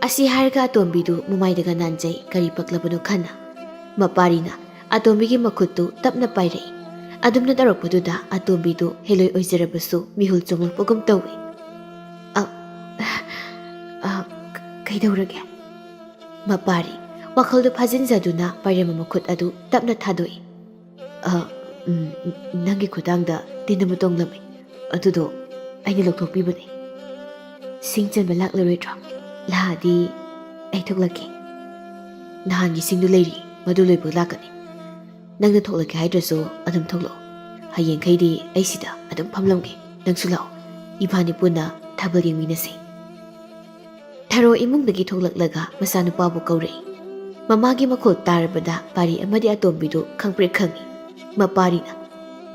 ꯑꯁꯤ ꯍꯥꯏꯔꯒ ꯑꯇꯣꯝꯕꯤꯗꯨ ꯃꯃꯥꯏꯗꯒ ꯅꯥꯟꯖꯩ, ꯀꯔꯤ ꯄꯛꯂꯕꯅꯣ ꯈꯟꯅ꯫ ꯃꯄꯥꯔꯤꯅ ꯑꯇꯣꯝꯕꯤꯒꯤ ꯃꯈꯨꯠꯇꯨ ꯇꯞꯅ ꯄꯥꯏꯔꯛꯏ꯫ ꯑꯗꯨꯝꯅ ꯇꯧꯔꯛꯄꯗꯨꯗ ꯑꯇꯣꯝꯕꯤꯗꯨ ꯍꯦꯂꯣꯏ ꯑꯣꯏꯖꯔꯕꯁꯨ ꯃꯤꯍꯨꯜ ꯆꯣꯡꯂꯛꯄꯒꯨꯝ ꯇꯧꯏ꯫ "ꯑ, ꯑ, ꯀꯩꯗꯧꯔꯒꯦ?" ꯃꯄꯥꯔꯤ ꯋꯥꯈꯜꯗꯨ ꯐꯥꯖꯤꯟꯖꯗꯨꯅ ꯄꯥꯏꯔꯝꯕ ꯃꯈꯨꯠ ꯑꯗꯨ ꯇꯞꯅ ꯊꯥꯗꯣꯛꯏ꯫ "ꯑ, ꯎꯝ, ꯅꯪꯒꯤ ꯈꯨꯗꯥꯡꯗ ꯇꯤꯟ ꯑꯃ ꯇꯣꯡꯂꯝꯃꯤ, ꯑꯗꯨꯗꯣ ꯑꯩꯅ ꯂꯧꯊꯣꯛꯄꯤꯕꯅꯤ꯫ ꯁꯤꯡ ꯆꯟꯕ ꯂꯥꯛꯂꯔꯣꯏꯗ꯭ꯔꯣ? ꯂꯥꯛꯑꯗꯤ ꯑꯩ ꯊꯣꯛꯂꯛꯀꯦ꯫ ꯅꯍꯥꯟꯒꯤ ꯁꯤꯡꯗꯨ ꯂꯩꯔꯤ, ꯃꯗꯨ ꯂꯣꯏꯕ ꯂꯥꯛꯀꯅꯤ꯫ ꯅꯪꯅ ꯊꯣꯛꯂꯛꯀꯦ ꯍꯥꯏꯗ꯭ꯔꯁꯨ ꯑꯗꯨꯝ ꯊꯣꯛꯂꯛꯑꯣ꯫ ꯍꯌꯦꯡꯈꯩꯗꯤ ꯑꯩ ꯁꯤꯗ ꯑꯗꯨꯝ ꯐꯝꯂꯝꯒꯦ꯫ ꯅꯪꯁꯨ ꯂꯥꯛꯑꯣ, ꯏꯕꯥꯅꯤ ꯄꯨꯟꯅ ꯊꯥꯕꯜ ꯌꯦꯡꯃꯤꯟꯅꯁꯤ꯫" ꯊꯔꯣ ꯏꯃꯨꯡꯗꯒꯤ ꯊꯣꯛꯂꯛꯂꯒ ꯃꯆꯥꯅꯨꯄꯥꯕꯨ ꯀꯧꯔꯛꯏ꯫ ꯃꯃꯥꯒꯤ ꯃꯈꯣꯜ ꯇꯥꯔꯕꯗ ꯄꯥꯔꯤ ꯑꯃꯗꯤ ꯑꯇꯣꯝꯕꯤꯗꯨ ꯈꯪꯄ꯭ꯔꯦꯛ ꯈꯪꯏ꯫ ꯃꯄꯥꯔꯤꯅ,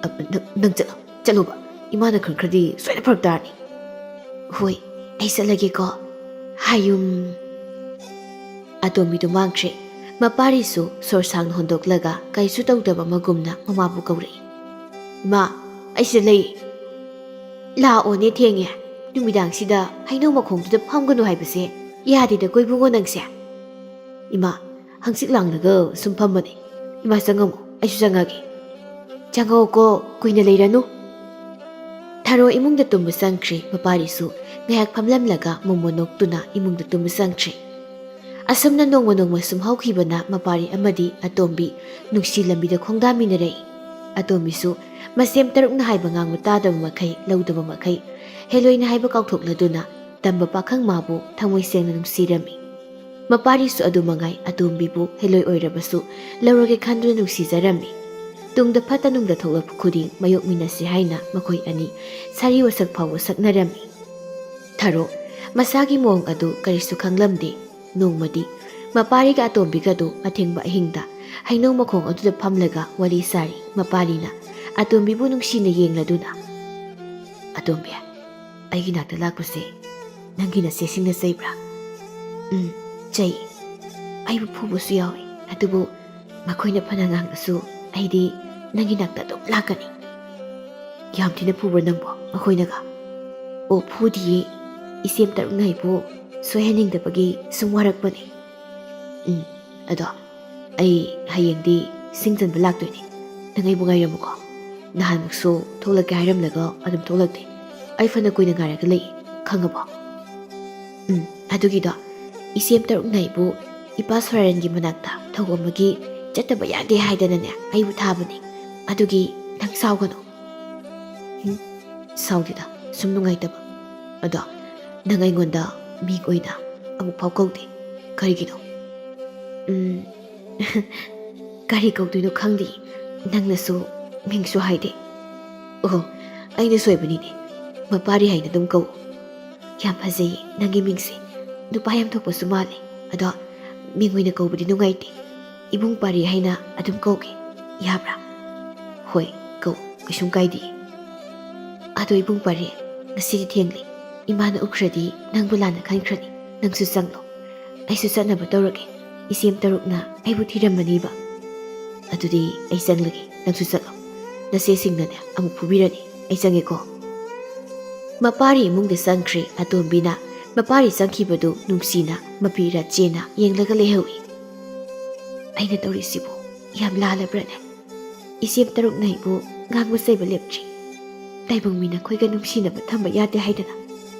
"ꯑ, ꯅꯪ, ꯅꯪ ꯆꯠꯂꯣ, ꯆꯠꯂꯣꯕ, ꯏꯃꯥꯅ ꯈꯪꯈ꯭ꯔꯗꯤ ꯁꯣꯏꯗꯅ ꯐꯔꯛ ꯇꯥꯔꯅꯤ꯫ "ꯍꯣꯏ, ꯑꯩ ꯆꯠꯂꯒꯦꯀꯣ꯫ ꯍꯥꯌꯨꯝ"꯫ ꯑꯇꯣꯝꯕꯤꯗꯨ ꯃꯥꯡꯈ꯭ꯔꯦ꯫ ꯃꯄꯥꯔꯤꯁꯨ ꯁꯣꯔ ꯁꯥꯡꯅ ꯍꯣꯟꯗꯣꯛꯂꯒ ꯀꯔꯤꯁꯨ ꯇꯧꯗꯕ ꯑꯃꯒꯨꯝꯅ ꯃꯃꯥꯕꯨ ꯀꯧꯔꯛꯏ꯫ "ꯏꯃꯥ, ꯑꯩ ꯁꯤꯗ ꯂꯩ꯫" "ꯂꯥꯛꯑꯣꯅꯦ, ꯊꯦꯡꯉꯦ꯫ ꯅꯨꯃꯤꯗꯥꯡꯁꯤꯗ ꯍꯩꯅꯧ ꯃꯈꯣꯡꯗꯨꯗ ꯐꯝꯒꯅꯨ ꯍꯥꯏꯕꯁꯦ ꯌꯥꯗꯦꯗꯀꯣ ꯏꯕꯨꯡꯉꯣ ꯅꯪꯁꯦ꯫" "ꯏꯃꯥ, ꯍꯪꯆꯤꯠ ꯂꯥꯡꯂꯒ ꯁꯨꯝ ꯐꯝꯕꯅꯦ꯫ ꯏꯃꯥ ꯆꯪꯉꯝꯃꯣ, ꯑꯩꯁꯨ ꯆꯪꯉꯒꯦ꯫" "ꯆꯪꯉꯛꯑꯣꯀꯣ, ꯀꯨꯏꯅ ꯂꯩꯔꯅꯨ꯫" ꯊꯔꯣ ꯏꯃꯨꯡꯗ ꯇꯨꯝꯕ ꯆꯪꯈ꯭ꯔꯦ꯫ ꯃꯄꯥꯔꯤꯁꯨ ꯉꯥꯏꯍꯥꯛ ꯐꯝꯂꯝꯂꯒ ꯃꯣꯃꯣꯟ ꯅꯣꯛꯇꯨꯅ ꯏꯃꯨꯡꯗ ꯇꯨꯝꯕ ꯆꯪꯈ꯭ꯔꯦ꯫ ꯑꯁꯨꯝꯅ ꯅꯣꯡꯃ ꯅꯣꯡꯃ ꯁꯨꯝ ꯍꯧꯈꯤꯕꯅ ꯃꯄꯥꯔꯤ ꯑꯃꯗꯤ ꯑꯇꯣꯝꯕꯤ ꯅꯨꯡꯁꯤ ꯂꯝꯕꯤꯗ ꯈꯣꯡꯗꯥꯃꯤꯟꯅꯔꯛꯏ꯫ ꯑꯇꯣꯝꯕꯤꯁꯨ ꯃꯁꯦꯝ ꯇꯔꯨꯛꯅ ꯍꯥꯏꯕ ꯉꯥꯡꯕ ꯇꯥꯗꯕ ꯃꯈꯩ, ꯂꯧꯗꯕ ꯃꯈꯩ, ꯍꯦꯂꯣꯏꯅ ꯍꯥꯏꯕ ꯀꯥꯎꯊꯣꯛꯂꯗꯨꯅ ꯇꯝꯕ ꯄꯥꯈꯪ ꯃꯥꯕꯨ ꯊꯃꯣꯏ ꯁꯦꯡꯅ ꯅꯨꯡꯁꯤꯔꯝꯃꯤ꯫ ꯃꯄꯥꯔꯤꯁꯨ ꯑꯗꯨ ꯃꯉꯥꯏ, ꯑꯇꯣꯝꯕꯤꯕꯨ ꯍꯦꯂꯣꯏ ꯑꯣꯏꯔꯕꯁꯨ ꯂꯧꯔꯒꯦ ꯈꯟꯗꯨꯅ ꯅꯨꯡꯁꯤꯖꯔꯝꯃꯤ꯫ ꯇꯨꯡꯗ ꯐꯠꯇ ꯅꯨꯡꯗ ꯊꯣꯛꯂꯛꯄ ꯈꯨꯗꯤꯡ ꯃꯥꯌꯣꯛꯃꯤꯟꯅꯁꯤ ꯍꯥꯏꯅ ꯃꯈꯣꯏ ꯑꯅꯤ ꯁꯥꯔꯤ ꯋꯥꯁꯛ ꯐꯥꯎꯕ ꯁꯛꯅꯔꯝꯃꯤ꯫ ꯊꯔꯣ ꯃꯁꯥꯒꯤ ꯃꯑꯣꯡ ꯑꯗꯨ ꯀꯔꯤꯁꯨ ꯈꯪꯂꯝꯗꯦ꯫ ꯅꯣꯡꯃꯗꯤ ꯃꯄꯥꯔꯤꯒ ꯑꯇꯣꯝꯕꯤꯒꯗꯨ ꯑꯊꯦꯡꯕ ꯑꯍꯤꯡꯗ ꯍꯩꯅꯧ ꯃꯈꯣꯡ ꯑꯗꯨꯗ ꯐꯝꯂꯒ ꯋꯥꯔꯤ ꯁꯥꯔꯤ꯫ ꯃꯄꯥꯔꯤꯅ ꯑꯇꯣꯝꯕꯤꯕꯨ ꯅꯨꯡꯁꯤꯅ ꯌꯦꯡꯂꯗꯨꯅ, "ꯑꯇꯣꯝꯕꯤ, ꯑꯩꯒꯤ ꯅꯥꯛꯇ ꯂꯥꯛꯄꯁꯦ ꯅꯪꯒꯤ ꯅꯆꯦꯁꯤꯡꯅ ꯆꯩꯕ꯭ꯔꯥ?" "ꯎꯝ, ꯆꯩ꯫ ꯑꯩꯕꯨ ꯐꯨꯕꯁꯨ ꯌꯥꯎꯏ꯫ ꯑꯗꯨꯕꯨ ꯃꯈꯣꯏꯅ ꯐꯅ ꯉꯥꯡꯂꯁꯨ ꯑꯩꯗꯤ ꯅꯪꯒꯤ ꯅꯥꯛꯇ ꯑꯗꯨꯝ ꯂꯥꯛꯀꯅꯤ꯫" "ꯌꯥꯝ ꯊꯤꯅ ꯐꯨꯕ꯭ꯔꯥ ꯅꯪꯕꯣ ꯃꯈꯣꯏꯅꯒ?" "ꯑꯣ, ꯐꯨꯗꯤꯌꯦ꯫ ꯏꯆꯦꯝ ꯇꯔꯨꯛꯅ ꯑꯩꯕꯨ ꯁꯣꯏꯍꯟꯅꯤꯡꯗꯕꯒꯤ ꯁꯨꯝ ꯋꯥꯔꯛꯄꯅꯦ꯫" "ꯎꯝ, ꯑꯗꯣ ꯑꯩ ꯍꯌꯦꯡꯗꯤ ꯁꯤꯡ ꯆꯟꯕ ꯂꯥꯛꯇꯣꯏꯅꯦ꯫ ꯅꯪ ꯑꯩꯕꯨ ꯉꯥꯏꯔꯝꯃꯨꯀꯣ꯫ ꯅꯍꯥꯟꯃꯨꯛꯁꯨ ꯊꯣꯛꯂꯛꯀꯦ ꯍꯥꯏꯔꯝꯂꯒ ꯑꯗꯨꯝ ꯊꯣꯛꯂꯛꯇꯦ꯫ ꯑꯩ ꯐꯅ ꯀꯨꯏꯅ ꯉꯥꯏꯔꯒ ꯂꯩ, ꯈꯪꯉꯕꯣ?" "ꯎꯝ, ꯑꯗꯨꯒꯤꯗꯣ ꯏꯆꯦꯝ ꯇꯔꯨꯛꯅ ꯑꯩꯕꯨ ꯏꯄꯥ ꯁꯣꯔꯥꯔꯦꯟꯒꯤ ꯃꯅꯥꯛꯇ ꯊꯧꯒꯣꯝꯕꯒꯤ ꯆꯠꯇꯕ ꯌꯥꯗꯦ ꯍꯥꯏꯗꯅꯅꯦ ꯑꯩꯕꯨ ꯊꯥꯕꯅꯦ꯫ ꯑꯗꯨꯒꯤ ꯅꯪ ꯁꯥꯎꯒꯅꯨ꯫" "ꯎꯝ, ꯁꯥꯎꯗꯦꯗ, ꯁꯨꯝ ꯅꯨꯡꯉꯥꯏꯇꯕ꯫ ꯑꯗꯣ ꯅꯪ ꯑꯩꯉꯣꯟꯗ ꯃꯤꯡ ꯑꯣꯏꯅ ꯑꯃꯨꯛ ꯐꯥꯎ ꯀꯧꯗꯦ꯫ ꯀꯔꯤꯒꯤꯅꯣ?" "ꯎꯝ, ꯀꯔꯤ ꯀꯧꯗꯣꯏꯅꯣ ꯈꯪꯗꯦ꯫ ꯅꯪꯅꯁꯨ ꯃꯤꯡꯁꯨ ꯍꯥꯏꯗꯦ꯫" "ꯑꯣꯍꯣ, ꯑꯩꯅ ꯁꯣꯏꯕꯅꯤꯅꯦ꯫ ꯃꯄꯥꯔꯤ ꯍꯥꯏꯅ ꯑꯗꯨꯝ ꯀꯧ꯫" "ꯌꯥꯝ ꯐꯖꯩꯌꯦ ꯅꯪꯒꯤ ꯃꯤꯡꯁꯦ꯫ ꯅꯨꯄꯥ ꯌꯥꯝ ꯊꯣꯛꯄꯁꯨ ꯃꯥꯜꯂꯦ꯫ ꯑꯗꯣ ꯃꯤꯡ ꯑꯣꯏꯅ ꯀꯧꯕꯗꯤ ꯅꯨꯡꯉꯥꯏꯇꯦ꯫ ꯏꯕꯨꯡ ꯄꯥꯔꯤ ꯍꯥꯏꯅ ꯑꯗꯨꯝ ꯀꯧꯒꯦ, ꯌꯥꯕ꯭ꯔꯥ?" "ꯍꯣꯏ, ꯀꯧ, ꯀꯩꯁꯨꯝ ꯀꯥꯏꯗꯦ꯫" "ꯑꯗꯣ ꯏꯕꯨꯡ ꯄꯥꯔꯤ, ꯉꯁꯤꯗꯤ ꯊꯦꯡꯂꯦ꯫ ꯏꯃꯥꯅ ꯎꯈ꯭ꯔꯗꯤ ꯅꯪꯕꯨ ꯂꯥꯟꯅ ꯈꯟꯈ꯭ꯔꯅꯤ꯫ ꯅꯪꯁꯨ ꯆꯪꯂꯣ꯫ ꯑꯩꯁꯨ ꯆꯠꯅꯕ ꯇꯧꯔꯒꯦ꯫ ꯏꯆꯦꯝ ꯇꯔꯨꯛꯅ ꯑꯩꯕꯨ ꯊꯤꯔꯝꯃꯅꯤꯕ꯫ ꯑꯗꯨꯗꯤ ꯑꯩ ꯆꯪꯂꯒꯦ, ꯅꯪꯁꯨ ꯆꯠꯂꯣ꯫ ꯅꯆꯦꯁꯤꯡꯅꯅꯦ ꯑꯃꯨꯛ ꯐꯨꯕꯤꯔꯅꯤ꯫ ꯑꯩ ꯆꯪꯉꯦꯀꯣ꯫" ꯃꯄꯥꯔꯤ ꯏꯃꯨꯡꯗ ꯆꯪꯈ꯭ꯔꯦ ꯑꯇꯣꯝꯕꯤꯅ꯫ ꯃꯄꯥꯔꯤ ꯆꯪꯈꯤꯕꯗꯨ ꯅꯨꯡꯁꯤꯅ ꯃꯄꯤ ꯔꯥꯆꯦꯟꯅ ꯌꯦꯡꯂꯒ ꯂꯩꯍꯧꯏ꯫ "ꯑꯩꯅ ꯇꯧꯔꯤꯁꯤꯕꯨ ꯌꯥꯝ ꯂꯥꯜꯂꯕ꯭ꯔꯅꯦ? ꯏꯆꯦꯝ ꯇꯔꯨꯛꯅ ꯑꯩꯕꯨ ꯉꯥꯡꯕ ꯆꯩꯕ ꯂꯦꯞꯇ꯭ꯔꯤ꯫ ꯇꯥꯏꯕꯪ ꯃꯤ ꯅꯈꯣꯏꯒ ꯅꯨꯡꯁꯤꯅꯕ ꯊꯝꯕ ꯌꯥꯗꯦ ꯍꯥꯏꯗꯅ꯫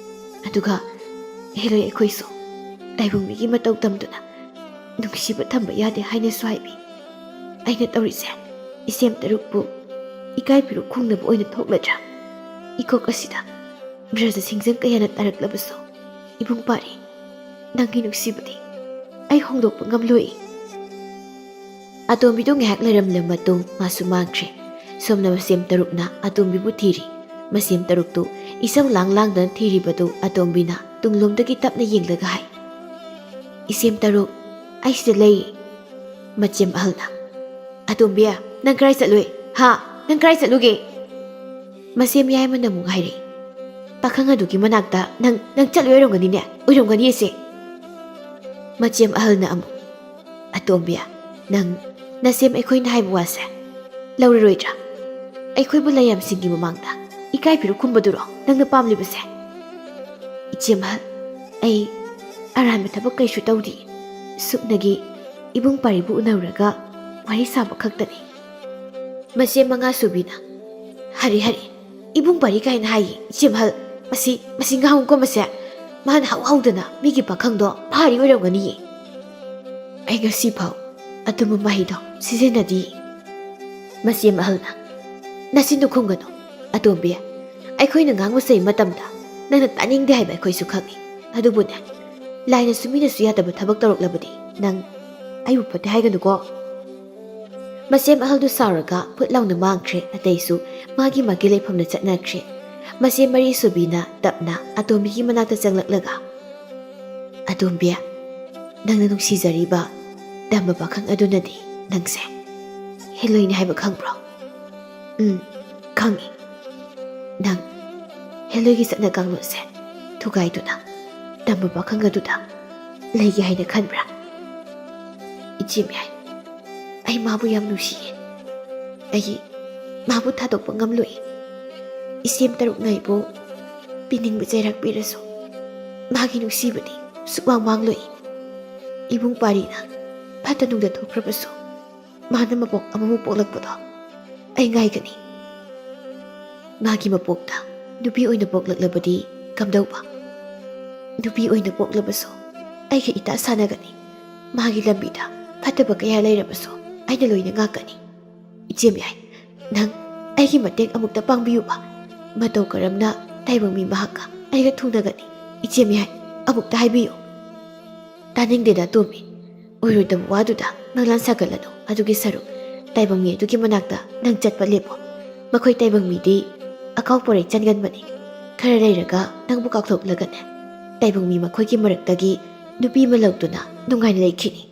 ꯑꯗꯨꯒ ꯍꯦꯂꯣꯏ ꯑꯩꯈꯣꯏꯁꯨ ꯇꯥꯏꯕꯪ ꯃꯤꯒꯤ ꯃꯇꯧ ꯇꯝꯗꯨꯅ ꯅꯨꯡꯁꯤꯕ ꯊꯝꯕ ꯌꯥꯗꯦ ꯍꯥꯏꯅꯁꯨ ꯍꯥꯏꯕꯤ꯫ ꯑꯩꯅ ꯇꯧꯔꯤꯁꯦ ꯏꯆꯦꯝ ꯇꯔꯨꯛꯄꯨ ꯏꯀꯥꯏ ꯐꯤꯔꯨꯛ ꯈꯨꯝꯅꯕ ꯑꯣꯏꯅ ꯊꯣꯛꯂꯗ꯭ꯔꯥ? ꯏꯀꯣꯛ ꯑꯁꯤꯗ ꯕ꯭ꯔꯖ ꯁꯤꯡꯖꯪ ꯀꯌꯥꯅ ꯇꯥꯔꯛꯂꯕꯁꯨ, ꯏꯕꯨꯡ ꯄꯥꯔꯤ, ꯅꯪꯒꯤ ꯅꯨꯡꯁꯤꯕꯗꯤ ꯑꯩ ꯍꯣꯡꯗꯣꯛꯄ ꯉꯝꯂꯣꯏ꯫" ꯑꯇꯣꯝꯕꯤꯗꯨ ꯉꯥꯏꯍꯥꯛ ꯂꯩꯔꯝꯂꯕ ꯃꯇꯨꯡ ꯃꯥꯁꯨ ꯃꯥꯡꯈ꯭ꯔꯦ꯫ ꯁꯣꯝꯅ ꯃꯁꯦꯝ ꯇꯔꯨꯛꯅ ꯑꯇꯣꯝꯕꯤꯕꯨ ꯊꯤꯔꯤ꯫ ꯃꯁꯦꯝ ꯇꯔꯨꯛꯇꯨ ꯏꯁꯧ ꯂꯥꯡ ꯂꯥꯡꯗꯅ ꯊꯤꯔꯤꯕꯗꯨ ꯑꯇꯣꯝꯕꯤꯅ ꯇꯨꯡꯂꯣꯝꯗꯒꯤ ꯇꯞꯅ ꯌꯦꯡꯂꯒ ꯍꯥꯏ, "ꯏꯆꯦꯝ ꯇꯔꯨꯛ, ꯑꯩ ꯁꯤꯗ ꯂꯩ꯫" ꯃꯆꯦꯝ ꯑꯍꯜꯅ, "ꯑꯇꯣꯝꯕꯤ, ꯅꯪ ꯀꯔꯥꯏ ꯆꯠꯂꯨꯏ? ꯍꯥ? ꯅꯪ ꯀꯔꯥꯏ ꯆꯠꯂꯨꯒꯦ?" ꯃꯆꯦꯝ ꯌꯥꯏꯃꯅ ꯑꯃꯨꯛ ꯍꯥꯏꯔꯛꯏ, "ꯄꯥꯈꯪ ꯑꯗꯨꯒꯤ ꯃꯅꯥꯛꯇ ꯅꯪ, ꯅꯪ ꯆꯠꯂꯨꯏ ꯑꯣꯏꯔꯝꯒꯅꯤꯅꯦ? ꯑꯣꯏꯔꯝꯒꯅꯤ ꯑꯁꯦ꯫" ꯃꯆꯦꯝ ꯑꯍꯜꯅ ꯑꯃꯨꯛ, "ꯑꯇꯣꯝꯕꯤ, ꯅꯪ ꯅꯆꯦꯝ ꯑꯩꯈꯣꯏꯅ ꯍꯥꯏꯕ ꯋꯥꯁꯦ ꯂꯧꯔꯔꯣꯏꯗ꯭ꯔꯥ? ꯑꯩꯈꯣꯏꯕꯨ ꯂꯩꯌꯥꯝꯁꯤꯡꯒꯤ ꯃꯃꯥꯡꯗ ꯏꯀꯥꯏ ꯐꯤꯔꯨꯛ ꯈꯨꯝꯕꯗꯨꯔꯣ ꯅꯪꯅ ꯄꯥꯝꯂꯤꯕꯁꯦ?" "ꯏꯆꯦꯝ ꯑꯍꯜ, ꯑꯩ ꯑꯔꯥꯟꯕ ꯊꯕꯛ ꯀꯩꯁꯨ ꯇꯧꯗꯦ꯫ ꯁꯨꯞꯅꯒꯤ ꯏꯕꯨꯡ ꯄꯥꯔꯤꯕꯨ ꯎꯅꯔꯨꯔꯒ ꯋꯥꯔꯤ ꯁꯥꯕ ꯈꯛꯇꯅꯤ꯫" ꯃꯆꯦꯝ ꯃꯉꯥ ꯁꯨꯕꯤꯅ, "ꯍꯔꯦ, ꯍꯔꯦ, ꯏꯕꯨꯡ ꯄꯥꯔꯤ ꯀꯥꯏꯅ ꯍꯥꯏꯌꯦ, ꯏꯆꯦꯝ ꯑꯍꯜ꯫ ꯃꯁꯤ, ꯃꯁꯤ ꯉꯥꯎꯍꯧꯀꯣ ꯃꯁꯦ꯫ ꯃꯥꯅ ꯍꯧ ꯍꯧꯗꯅ ꯃꯤꯒꯤ ꯄꯥꯈꯪꯗꯣ ꯐꯥꯔꯤ ꯑꯣꯏꯔꯝꯒꯅꯤꯌꯦ꯫ ꯑꯩ ꯉꯁꯤ ꯐꯥꯎ ꯑꯗꯨꯝꯕ ꯃꯍꯩꯗꯣ ꯁꯤꯖꯤꯟꯅꯗꯦ꯫" ꯃꯆꯦꯝ ꯑꯍꯜꯅ, "ꯅꯆꯤꯟꯗꯨ ꯈꯨꯝꯒꯅꯨ, ꯑꯇꯣꯝꯕꯤ꯫ ꯑꯩꯈꯣꯏꯅ ꯉꯥꯡꯕ ꯆꯩ ꯃꯇꯝꯗ ꯅꯪꯅ ꯇꯥꯅꯤꯡꯗꯦ ꯍꯥꯏꯕ ꯑꯩꯈꯣꯏꯁꯨ ꯈꯪꯏ꯫ ꯑꯗꯨꯕꯨꯅꯦ, ꯂꯥꯏꯅꯁꯨ ꯃꯤꯅꯁꯨ ꯌꯥꯗꯕ ꯊꯕꯛ ꯇꯧꯔꯛꯂꯕꯗꯤ ꯅꯪ ꯑꯩꯕꯨ ꯐꯠꯇꯦ ꯍꯥꯏꯒꯅꯨꯀꯣ꯫" ꯃꯆꯦꯝ ꯑꯍꯜꯗꯨ ꯁꯥꯎꯔꯒ ꯐꯨꯠ ꯂꯥꯎꯅ ꯃꯥꯡꯈ꯭ꯔꯦ꯫ ꯑꯇꯩꯁꯨ ꯃꯥꯒꯤ ꯃꯥꯒꯤ ꯂꯩꯐꯝꯗ ꯆꯠꯅꯈ꯭ꯔꯦ꯫ ꯃꯆꯦꯝ ꯃꯔꯤ ꯁꯨꯕꯤꯅ ꯇꯞꯅ ꯑꯇꯣꯝꯕꯤꯒꯤ ꯃꯅꯥꯛꯇ ꯆꯪꯂꯛꯂꯒ, "ꯑꯇꯣꯝꯕꯤ, ꯅꯪꯅ ꯅꯨꯡꯁꯤꯖꯔꯤꯕ ꯇꯝꯕ ꯄꯥꯈꯪ ꯑꯗꯨꯅꯗꯤ ꯅꯪꯁꯦ ꯍꯦꯂꯣꯏꯅꯤ ꯍꯥꯏꯕ ꯈꯪꯕ꯭ꯔꯣ?" "ꯎꯝ, ꯈꯪꯉꯤ꯫ ꯅꯪ ꯍꯦꯂꯣꯏꯒꯤ ꯆꯠꯅ ꯀꯥꯡꯂꯣꯟꯁꯦ ꯊꯨꯒꯥꯏꯗꯨꯅ ꯇꯝꯕ ꯄꯥꯈꯪ ꯑꯗꯨꯗ ꯂꯩꯒꯦ ꯍꯥꯏꯅ ꯈꯟꯕ꯭ꯔꯥ? ꯏꯆꯦ ꯃꯌꯥꯏ, ꯑꯩ ꯃꯥꯕꯨ ꯌꯥꯝ ꯅꯨꯡꯁꯤꯌꯦ꯫ ꯑꯩ ꯃꯥꯕꯨ ꯊꯥꯗꯣꯛꯄ ꯉꯝꯂꯣꯏ꯫ ꯏꯆꯦꯝ ꯇꯔꯨꯛꯅ ꯑꯩꯕꯨ ꯄꯤꯅꯤꯡꯕ ꯆꯩꯔꯥꯛ ꯄꯤꯔꯁꯨ ꯃꯥꯒꯤ ꯅꯨꯡꯁꯤꯕꯗꯤ ꯁꯨꯛꯃꯥꯡ ꯃꯥꯡꯂꯣꯏ꯫ ꯏꯕꯨꯡ ꯄꯥꯔꯤꯅ ꯐꯠꯇ ꯅꯨꯡꯗ ꯊꯣꯛꯈ꯭ꯔꯕꯁꯨ ꯃꯥꯅ ꯃꯄꯣꯛ ꯑꯃꯃꯨꯛ ꯄꯣꯛꯂꯛꯄꯗꯣ ꯑꯩ ꯉꯥꯏꯒꯅꯤ꯫ ꯃꯥꯒꯤ ꯃꯄꯣꯛꯇ ꯅꯨꯄꯤ ꯑꯣꯏꯅ ꯄꯣꯛꯂꯛꯂꯕꯗꯤ ꯀꯝꯗꯧꯕ? ꯅꯨꯄꯤ ꯑꯣꯏꯅ ꯄꯣꯛꯂꯕꯁꯨ ꯑꯩꯒ ꯏꯇꯥ ꯁꯥꯟꯅꯒꯅꯤ꯫ ꯃꯥꯒꯤ ꯂꯝꯕꯤꯗ ꯐꯠꯇꯕ ꯀꯌꯥ ꯂꯩꯔꯕꯁꯨ ꯑꯩꯅ ꯂꯣꯏꯅ ꯉꯥꯛꯀꯅꯤ꯫ ꯏꯆꯦ ꯃꯌꯥꯏ, ꯅꯪ ꯑꯩꯒꯤ ꯃꯇꯦꯡ ꯑꯃꯨꯛꯇ ꯄꯥꯡꯕꯤꯌꯨꯕ꯫ ꯃꯇꯧ ꯀꯔꯝꯅ ꯇꯥꯏꯕꯪ ꯃꯤ ꯃꯍꯥꯛꯀ ꯑꯩꯒ ꯊꯨꯡꯅꯒꯅꯤ? ꯏꯆꯦ ꯃꯌꯥꯏ, ꯑꯃꯨꯛꯇ ꯍꯥꯏꯕꯤꯌꯨ꯫ ꯇꯥꯅꯤꯡꯗꯦꯗ ꯇꯣꯝꯕꯤ꯫ ꯑꯣꯏꯔꯣꯏꯗꯕ ꯋꯥꯗꯨꯗ ꯅꯪ ꯂꯥꯟ ꯁꯥꯒꯠꯂꯅꯨ꯫ ꯑꯗꯨꯒꯤ ꯁꯔꯨꯛ ꯇꯥꯏꯕꯪ ꯃꯤ ꯑꯗꯨꯒꯤ ꯃꯅꯥꯛꯇ ꯅꯪ ꯆꯠꯄ ꯂꯦꯞꯄꯣ꯫ ꯃꯈꯣꯏ ꯇꯥꯏꯕꯪ ꯃꯤꯗꯤ ꯑꯀꯥꯎ ꯄꯣꯔꯩ ꯆꯟꯒꯟꯕꯅꯤ꯫ ꯈꯔ ꯂꯩꯔꯒ ꯅꯪꯕꯨ ꯀꯥꯎꯊꯣꯛꯂꯒꯅꯦ, ꯇꯥꯏꯕꯪ ꯃꯤ ꯃꯈꯣꯏꯒꯤ ꯃꯔꯛꯇꯒꯤ ꯅꯨꯄꯤ ꯑꯃ ꯂꯧꯗꯨꯅ ꯅꯨꯡꯉꯥꯏꯅ ꯂꯩꯈꯤꯅꯤ꯫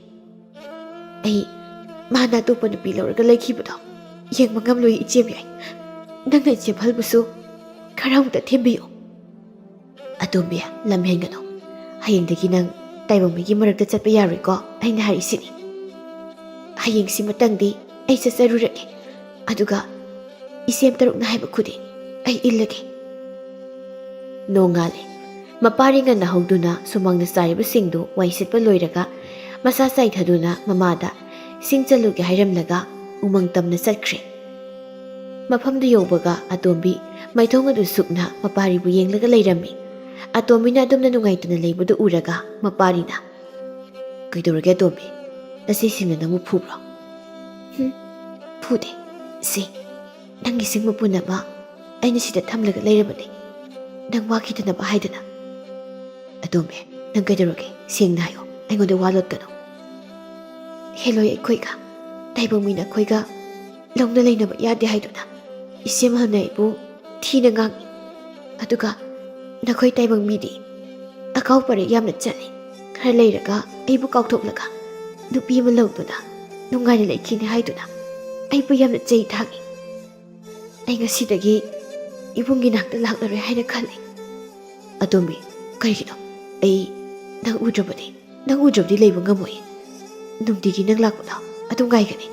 ꯑꯩ ꯃꯥꯅ ꯑꯇꯣꯞꯄ ꯅꯨꯄꯤ ꯂꯧꯔꯒ ꯂꯩꯈꯤꯕꯗꯣ ꯌꯦꯡꯕ ꯉꯝꯂꯣꯏ ꯏꯆꯦ ꯃꯌꯥꯏ꯫ ꯅꯪꯅ ꯏꯆꯦ ꯐꯜꯕꯨꯁꯨ ꯈꯔ ꯑꯃꯨꯛꯇ ꯊꯦꯝꯕꯤꯌꯨ꯫ ꯑꯇꯣꯝꯕꯤ, ꯂꯝ ꯍꯦꯟꯒꯅꯨ꯫ ꯍꯌꯦꯡꯗꯒꯤ ꯅꯪ ꯇꯥꯏꯕꯪ ꯃꯤꯒꯤ ꯃꯔꯛꯇ ꯆꯠꯄ ꯌꯥꯔꯣꯏꯀꯣ, ꯑꯩꯅ ꯍꯥꯏꯔꯤꯁꯤꯅꯤ꯫ ꯍꯌꯦꯡꯁꯤꯃꯇꯪꯗꯤ ꯑꯩ ꯆꯠꯆꯔꯨꯔꯒꯦ, ꯑꯗꯨꯒ ꯏꯆꯦꯝ ꯇꯔꯨꯛꯅ ꯍꯥꯏꯕ ꯈꯨꯗꯤꯡ ꯑꯩ ꯏꯜꯂꯒꯦ꯫ ꯅꯣꯡꯉꯥꯜꯂꯦ꯫ ꯃꯄꯥꯔꯤ ꯉꯟꯅ ꯍꯧꯗꯨꯅ ꯁꯨꯃꯥꯡꯗ ꯆꯥꯔꯤꯕꯁꯤꯡꯗꯨ ꯋꯥꯏ ꯁꯤꯠꯄ ꯂꯣꯏꯔꯒ ꯃꯁꯥ ꯆꯥꯏꯊꯗꯨꯅ ꯃꯃꯥꯗ ꯏꯁꯤꯡ ꯆꯜꯂꯨꯒꯦ ꯍꯥꯏꯔꯝꯂꯒ ꯎꯃꯪ ꯇꯝꯅ ꯆꯠꯈ꯭ꯔꯦ꯫ ꯃꯐꯝꯗꯨ ꯌꯧꯕꯒ ꯑꯇꯣꯝꯕꯤ ꯃꯥꯏꯊꯣꯡ ꯑꯗꯨ ꯁꯨꯛꯅ ꯃꯄꯥꯔꯤꯕꯨ ꯌꯦꯡꯂꯒ ꯂꯩꯔꯝꯃꯤ꯫ ꯑꯇꯣꯝꯕꯤꯅ ꯑꯗꯨꯝꯅ ꯅꯨꯡꯉꯥꯏꯇꯅ ꯂꯩꯕꯗꯨ ꯎꯔꯒ ꯃꯄꯥꯔꯤꯅ, "ꯀꯩꯗꯧꯔꯒꯦ ꯑꯇꯣꯝꯕꯤ? ꯅꯆꯦꯁꯤꯡꯅ ꯅꯪꯕꯨ ꯐꯨꯕ꯭ꯔꯣ?" "ꯍꯨꯝ, ꯐꯨꯗꯦ꯫ ꯁꯦ, ꯅꯪꯒꯤ ꯁꯤꯡꯕ ꯄꯨꯝꯅꯃꯛ ꯑꯩꯅ ꯁꯤꯗ ꯊꯝꯂꯒ ꯂꯩꯔꯕꯅꯤ꯫ ꯅꯪ ꯋꯥꯈꯤꯗꯅꯕ ꯍꯥꯏꯗꯅ꯫" "ꯑꯇꯣꯝꯕꯤ, ꯅꯪ ꯀꯩꯗꯧꯔꯒꯦ? ꯁꯦꯡꯅ ꯍꯥꯏꯌꯣ꯫ ꯑꯩꯉꯣꯟꯗ ꯋꯥ ꯂꯣꯠꯀꯅꯨ꯫" "ꯍꯦꯂꯣꯏ ꯑꯩꯈꯣꯏꯒ, ꯇꯥꯏꯕꯪ ꯃꯤꯅ ꯑꯩꯈꯣꯏꯒ ꯂꯧꯅ ꯂꯩꯅꯕ ꯌꯥꯗꯦ ꯍꯥꯏꯗꯨꯅ ꯏꯆꯦ ꯃꯍꯜꯅ ꯑꯩꯕꯨ ꯊꯤꯅ ꯉꯥꯡꯉꯤ꯫ ꯑꯗꯨꯒ ꯅꯈꯣꯏ ꯇꯥꯏꯕꯪ ꯃꯤꯗꯤ ꯑꯀꯥꯎ ꯄꯔꯩ ꯌꯥꯝꯅ ꯆꯠꯂꯤ꯫ ꯈꯔ ꯂꯩꯔꯒ ꯑꯩꯕꯨ ꯀꯥꯎꯊꯣꯛꯂꯒ ꯅꯨꯄꯤ ꯑꯃ ꯂꯧꯗꯨꯅ ꯅꯨꯡꯉꯥꯏꯅ ꯂꯩꯈꯤꯅꯤ ꯍꯥꯏꯗꯨꯅ ꯑꯩꯕꯨ ꯌꯥꯝꯅ ꯆꯩ ꯊꯥꯡꯉꯤ꯫ ꯑꯩ ꯉꯁꯤꯗꯒꯤ ꯏꯕꯨꯡꯒꯤ ꯅꯥꯛꯇ ꯂꯥꯛꯂꯔꯣꯏ ꯍꯥꯏꯅ ꯈꯜꯂꯤ꯫ ꯑꯇꯣꯝꯕꯤ, ꯀꯔꯤꯒꯤꯅꯣ? ꯑꯩ ꯅꯪ ꯎꯗ꯭ꯔꯕꯗꯤ, ꯅꯪ ꯎꯗ꯭ꯔꯕꯗꯤ ꯂꯩꯕ ꯉꯝꯃꯣꯏ꯫ ꯅꯨꯡꯇꯤꯒꯤ ꯅꯪ ꯂꯥꯛꯄꯗꯣ ꯑꯗꯨꯝ ꯉꯥꯏꯒꯅꯤ꯫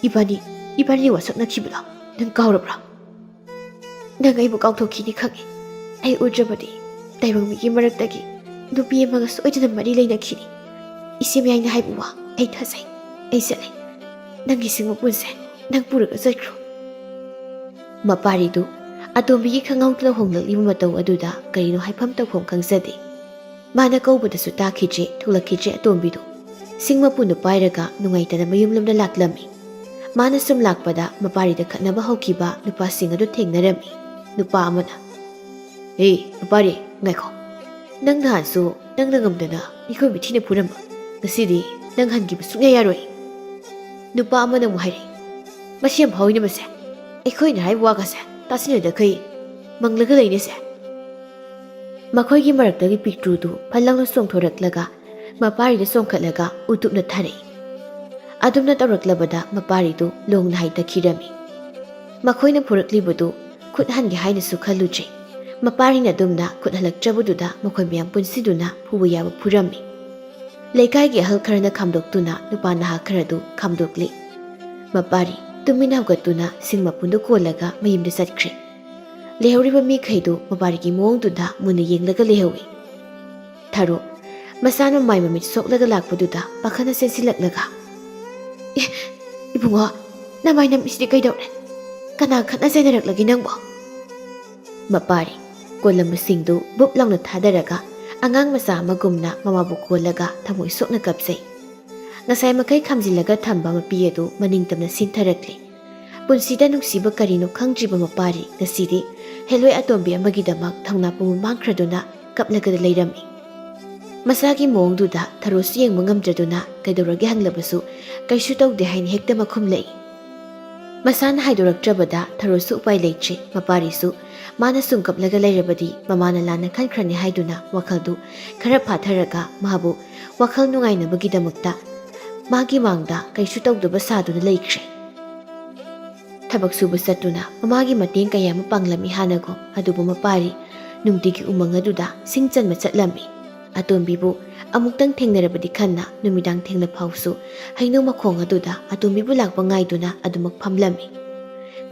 ꯏꯕꯥꯅꯤ, ꯏꯕꯥꯅꯤ ꯋꯥꯁꯛꯅꯈꯤꯕꯗꯣ ꯅꯪ ꯀꯥꯎꯔꯕ꯭ꯔꯥ? ꯅꯪ ꯑꯩꯕꯨ ꯀꯥꯎꯊꯣꯛꯈꯤꯅꯤ ꯈꯪꯉꯤ꯫ ꯑꯩ ꯎꯗ꯭ꯔꯕꯗꯤ ꯇꯥꯏꯕꯪ ꯃꯤꯒꯤ ꯃꯔꯛꯇꯒꯤ ꯅꯨꯄꯤ ꯑꯃꯒ ꯁꯣꯏꯗꯅ ꯃꯔꯤ ꯂꯩꯅꯈꯤꯅꯤ꯫ ꯏꯆꯦ ꯃꯌꯥꯏꯅ ꯍꯥꯏꯕ ꯋꯥ ꯑꯩ ꯊꯥꯖꯩ꯫ ꯑꯩ ꯆꯠꯂꯦ꯫ ꯅꯪꯒꯤ ꯁꯤꯡ ꯃꯄꯨꯟꯁꯦ ꯅꯪ ꯄꯨꯔꯒ ꯆꯠꯈ꯭ꯔꯣ꯫ ꯃꯄꯥꯔꯤꯗꯨ ꯑꯇꯣꯝꯕꯤꯒꯤ ꯈꯪꯍꯧꯗꯅ ꯍꯣꯡꯂꯛꯂꯤꯕ ꯃꯇꯧ ꯑꯗꯨꯗ ꯀꯔꯤꯅꯣ ꯍꯥꯏꯐꯝ ꯇꯧꯐꯝ ꯈꯪꯖꯗꯦ꯫ ꯃꯥꯅ ꯀꯧꯕꯗꯁꯨ ꯇꯥꯈꯤꯗ꯭ꯔꯦ, ꯊꯣꯛꯂꯛꯈꯤꯗ꯭ꯔꯦ ꯑꯇꯣꯝꯕꯤꯗꯨ꯫ ꯁꯤꯡ ꯃꯄꯨꯟꯗꯨ ꯄꯥꯏꯔꯒ ꯅꯨꯡꯉꯥꯏꯇꯅ ꯃꯌꯨꯝꯂꯣꯝꯗ ꯂꯥꯛꯂꯝꯃꯤ꯫ ꯃꯥꯅ ꯁꯨꯝ ꯂꯥꯛꯄꯗ ꯃꯄꯥꯔꯤꯗ ꯈꯠꯅꯕ ꯍꯧꯈꯤꯕ ꯅꯨꯄꯥꯁꯤꯡ ꯑꯗꯨ ꯊꯦꯡꯅꯔꯝꯃꯤ꯫ ꯅꯨꯄꯥ ꯑꯃꯅ, "ꯍꯦ, ꯃꯄꯥꯔꯤ, ꯉꯥꯏꯈꯣ꯫ ꯅꯪ ꯅꯍꯥꯟꯁꯨ ꯅꯪꯅ ꯉꯝꯗꯅ ꯑꯩꯈꯣꯏꯕꯨ ꯊꯤꯅ ꯐꯨꯔꯝꯕ꯫ ꯉꯁꯤꯗꯤ ꯅꯪ ꯍꯟꯈꯤꯕ ꯁꯨꯡꯌꯥ ꯌꯥꯔꯣꯏ꯫" ꯅꯨꯄꯥ ꯑꯃꯅ ꯑꯃꯨꯛ ꯍꯥꯏꯔꯛꯏ, "ꯃꯁꯤ ꯌꯥꯝ ꯐꯥꯎꯏꯅꯦ ꯃꯁꯦ꯫ ꯑꯩꯈꯣꯏꯅ ꯍꯥꯏꯕ ꯋꯥꯒꯁꯦ ꯇꯥꯁꯤꯟꯅꯗꯈꯩ ꯃꯪꯂꯒ ꯂꯩꯅꯦꯁꯦ꯫" ꯃꯈꯣꯏꯒꯤ ꯃꯔꯛꯇꯒꯤ ꯄꯤꯛꯇ꯭ꯔꯨꯗꯨ ꯐꯠ ꯂꯥꯎꯅ ꯆꯣꯡꯊꯣꯔꯛꯂꯒ ꯃꯄꯥꯔꯤꯗ ꯆꯣꯡꯈꯠꯂꯒ ꯎꯇꯨꯞꯅ ꯊꯥꯔꯛꯏ꯫ ꯑꯗꯨꯝꯅ ꯇꯧꯔꯛꯂꯕꯗ ꯃꯄꯥꯔꯤꯗꯨ ꯂꯣꯡꯅ ꯍꯥꯏꯊꯈꯤꯔꯝꯃꯤ꯫ ꯃꯈꯣꯏꯅ ꯐꯨꯔꯛꯂꯤꯕꯗꯨ ꯈꯨꯠ ꯍꯟꯒꯦ ꯍꯥꯏꯅꯁꯨ ꯈꯜꯂꯨꯗ꯭ꯔꯤ꯫ ꯃꯄꯥꯔꯤꯅ ꯑꯗꯨꯝꯅ ꯈꯨꯠ ꯍꯜꯂꯛꯇ꯭ꯔꯕꯗꯨꯗ ꯃꯈꯣꯏ ꯃꯌꯥꯝ ꯄꯨꯟꯁꯤꯗꯨꯅ ꯐꯨꯕ ꯌꯥꯕ ꯐꯨꯔꯝꯃꯤ꯫ ꯂꯩꯀꯥꯏꯒꯤ ꯑꯍꯜ ꯈꯔꯅ ꯈꯥꯝꯗꯣꯛꯇꯨꯅ ꯅꯨꯄꯥ ꯅꯍꯥ ꯈꯔꯗꯨ ꯈꯥꯝꯗꯣꯛꯂꯤ꯫ ꯃꯄꯥꯔꯤ ꯇꯨꯃꯤꯟꯅ ꯍꯧꯒꯠꯇꯨꯅ ꯁꯤꯡ ꯃꯄꯨꯟꯗꯨ ꯀꯣꯜꯂꯒ ꯃꯌꯨꯝꯗ ꯆꯠꯈ꯭ꯔꯦ꯫ ꯂꯩꯍꯧꯔꯤꯕ ꯃꯤꯈꯩꯗꯨ ꯃꯄꯥꯔꯤꯒꯤ ꯃꯑꯣꯡꯗꯨꯗ ꯃꯨꯟꯅ ꯌꯦꯡꯂꯒ ꯂꯩꯍꯧꯏ꯫ ꯊꯔꯣ ꯃꯁꯥꯅ ꯃꯥꯏ ꯃꯃꯤꯠ ꯁꯣꯛꯂꯒ ꯂꯥꯛꯄꯗꯨꯗ ꯄꯥꯈꯠꯅ ꯆꯦꯟꯁꯤꯜꯂꯛꯂꯒ, "ꯑꯦ, ꯏꯕꯨꯡꯉꯣ, ꯅꯃꯥꯏ ꯅꯃꯤꯠꯁꯤꯗꯤ ꯀꯩꯗꯧꯔꯦ? ꯀꯅꯥ ꯈꯠꯅ ꯆꯩꯅꯔꯛꯂꯒꯦ ꯅꯪꯕꯣ?" ꯃꯄꯥꯔꯤ ꯀꯣꯜꯂꯝꯕꯁꯤꯡꯗꯨ ꯕꯨꯞ ꯂꯥꯎꯅ ꯊꯥꯗꯔꯒ ꯑꯉꯥꯡ ꯃꯆꯥ ꯑꯃꯒꯨꯝꯅ ꯃꯃꯥꯕꯨ ꯀꯣꯜꯂꯒ ꯊꯃꯣꯏ ꯁꯣꯛꯅ ꯀꯞꯆꯩ꯫ ꯉꯁꯥꯏ ꯃꯈꯩ ꯈꯥꯝꯖꯤꯜꯂꯒ ꯊꯝꯕ ꯃꯄꯤ ꯑꯗꯨ ꯃꯅꯤꯡ ꯇꯝꯅ ꯁꯤꯟꯊꯔꯛꯂꯤ꯫ ꯄꯨꯟꯁꯤꯗ ꯅꯨꯡꯁꯤꯕ ꯀꯔꯤꯅꯣ ꯈꯪꯗ꯭ꯔꯤꯕ ꯃꯄꯥꯔꯤ ꯉꯁꯤꯗꯤ ꯍꯦꯂꯣꯏ ꯑꯇꯣꯝꯕꯤ ꯑꯃꯒꯤꯗꯃꯛ ꯊꯧꯅꯥ ꯄꯨꯝꯕ ꯃꯥꯡꯈ꯭ꯔꯗꯨꯅ ꯀꯞꯂꯒ ꯂꯩꯔꯝꯃꯤ꯫ ꯃꯁꯥꯒꯤ ꯃꯑꯣꯡꯗꯨꯗ ꯊꯔꯣꯁꯨ ꯌꯦꯡꯕ ꯉꯝꯗ꯭ꯔꯗꯨꯅ ꯀꯩꯗꯧꯔꯒꯦ ꯍꯪꯂꯕꯁꯨ ꯀꯩꯁꯨ ꯇꯧꯗꯦ ꯍꯥꯏꯅ ꯍꯦꯛꯇꯃꯛ ꯈꯨꯝꯂꯛꯏ꯫ ꯃꯁꯥꯅ ꯍꯥꯏꯗꯣꯔꯛꯇ꯭ꯔꯕꯗ ꯊꯔꯣꯁꯨ ꯎꯄꯥꯏ ꯂꯩꯇ꯭ꯔꯤ꯫ ꯃꯄꯥꯔꯤꯁꯨ ꯃꯥꯅ ꯁꯨꯝ ꯀꯞꯂꯒ ꯂꯩꯔꯕꯗꯤ ꯃꯃꯥꯅ ꯂꯥꯟꯅ ꯈꯟꯈ꯭ꯔꯅꯤ ꯍꯥꯏꯗꯨꯅ ꯋꯥꯈꯜꯗꯨ ꯈꯔ ꯐꯥꯊꯔꯒ ꯃꯥꯕꯨ ꯋꯥꯈꯜ ꯅꯨꯡꯉꯥꯏꯅꯕꯒꯤꯗꯃꯛꯇ ꯃꯥꯒꯤ ꯃꯥꯡꯗ ꯀꯩꯁꯨ ꯇꯧꯗꯕ ꯁꯥꯗꯨꯅ ꯂꯩꯈ꯭ꯔꯦ꯫ ꯊꯕꯛ ꯁꯨꯕ ꯆꯠꯇꯨꯅ ꯃꯃꯥꯒꯤ ꯃꯇꯦꯡ ꯀꯌꯥ ꯑꯃ ꯄꯥꯡꯂꯝꯃꯤ ꯍꯥꯟꯅꯒꯨꯝ꯫ ꯑꯗꯨꯕꯨ ꯃꯄꯥꯔꯤ ꯅꯨꯡꯇꯤꯒꯤ ꯎꯃꯪ ꯑꯗꯨꯗ ꯁꯤꯡ ꯆꯟꯕ ꯆꯠꯂꯝꯃꯤ꯫ ꯑꯇꯣꯝꯕꯤꯕꯨ ꯑꯃꯨꯛꯇꯪ ꯊꯦꯡꯅꯔꯕꯗꯤ ꯈꯟꯅ ꯅꯨꯃꯤꯗꯥꯡ ꯊꯦꯡꯂ ꯐꯥꯎꯁꯨ ꯍꯩꯅꯧ ꯃꯈꯣꯡ ꯑꯗꯨꯗ ꯑꯇꯣꯝꯕꯤꯕꯨ ꯂꯥꯛꯄ ꯉꯥꯏꯗꯨꯅ ꯑꯗꯨꯃꯛ ꯐꯝꯂꯝꯃꯤ꯫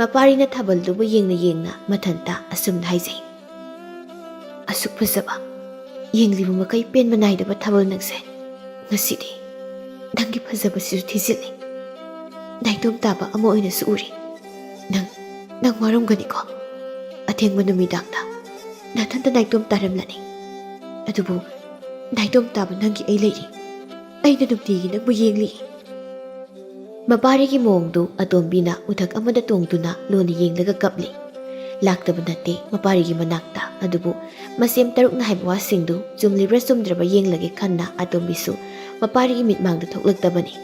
ꯃꯄꯥꯔꯤꯅ ꯊꯥꯕꯜꯗꯨꯕꯨ ꯌꯦꯡꯅ ꯌꯦꯡꯅ ꯃꯊꯟꯇ ꯑꯁꯨꯝꯅ ꯍꯥꯏꯖꯩ, "ꯑꯁꯨꯛ ꯐꯖꯕ, ꯌꯦꯡꯂꯤꯕ ꯃꯈꯩ ꯄꯦꯟꯕ ꯅꯥꯏꯗꯕ ꯊꯥꯕꯜ ꯅꯪꯁꯦ꯫ ꯉꯁꯤꯗꯤ ꯅꯪꯒꯤ ꯐꯖꯕꯁꯤꯁꯨ ꯊꯤꯖꯤꯜꯂꯤ꯫ ꯅꯥꯏꯇꯣꯝ ꯇꯥꯕ ꯑꯃ ꯑꯣꯏꯅꯁꯨ ꯎꯔꯤ꯫ ꯅꯪ, ꯅꯪ ꯋꯥꯔꯝꯒꯅꯤꯀꯣ? ꯑꯊꯦꯡꯕ ꯅꯨꯃꯤꯗꯥꯡꯗ ꯅꯊꯟꯇ ꯅꯥꯏꯇꯣꯝ ꯇꯥꯔꯝꯂꯅꯤ꯫ ꯑꯗꯨꯕꯨ ꯅꯥꯏꯇꯣꯝ ꯇꯥꯕ ꯅꯪꯒꯤ ꯑꯩ ꯂꯩꯔꯤ꯫ ꯑꯩꯅ ꯅꯨꯡꯇꯤꯒꯤ ꯅꯪꯕꯨ ꯌꯦꯡꯂꯤ꯫" ꯃꯄꯥꯔꯤꯒꯤ ꯃꯑꯣꯡꯗꯨ ꯑꯇꯣꯝꯕꯤꯅ ꯎꯊꯛ ꯑꯃꯗ ꯇꯣꯡꯗꯨꯅ ꯂꯣꯟꯅ ꯌꯦꯡꯂꯒ ꯀꯞꯂꯤ꯫ ꯂꯥꯛꯇꯕ ꯅꯠꯇꯦ ꯃꯄꯥꯔꯤꯒꯤ ꯃꯅꯥꯛꯇ, ꯑꯗꯨꯕꯨ ꯃꯁꯦꯝ ꯇꯔꯨꯛꯅ ꯍꯥꯏꯕ ꯋꯥꯁꯤꯡꯗꯨ ꯆꯨꯝꯂꯤꯕ꯭ꯔꯥ ꯆꯨꯝꯗ꯭ꯔꯕ ꯌꯦꯡꯂꯒꯦ ꯈꯟꯅ ꯑꯇꯣꯝꯕꯤꯁꯨ ꯃꯄꯥꯔꯤꯒꯤ ꯃꯤꯠꯃꯥꯡꯗ ꯊꯣꯛꯂꯛꯇꯕꯅꯤ꯫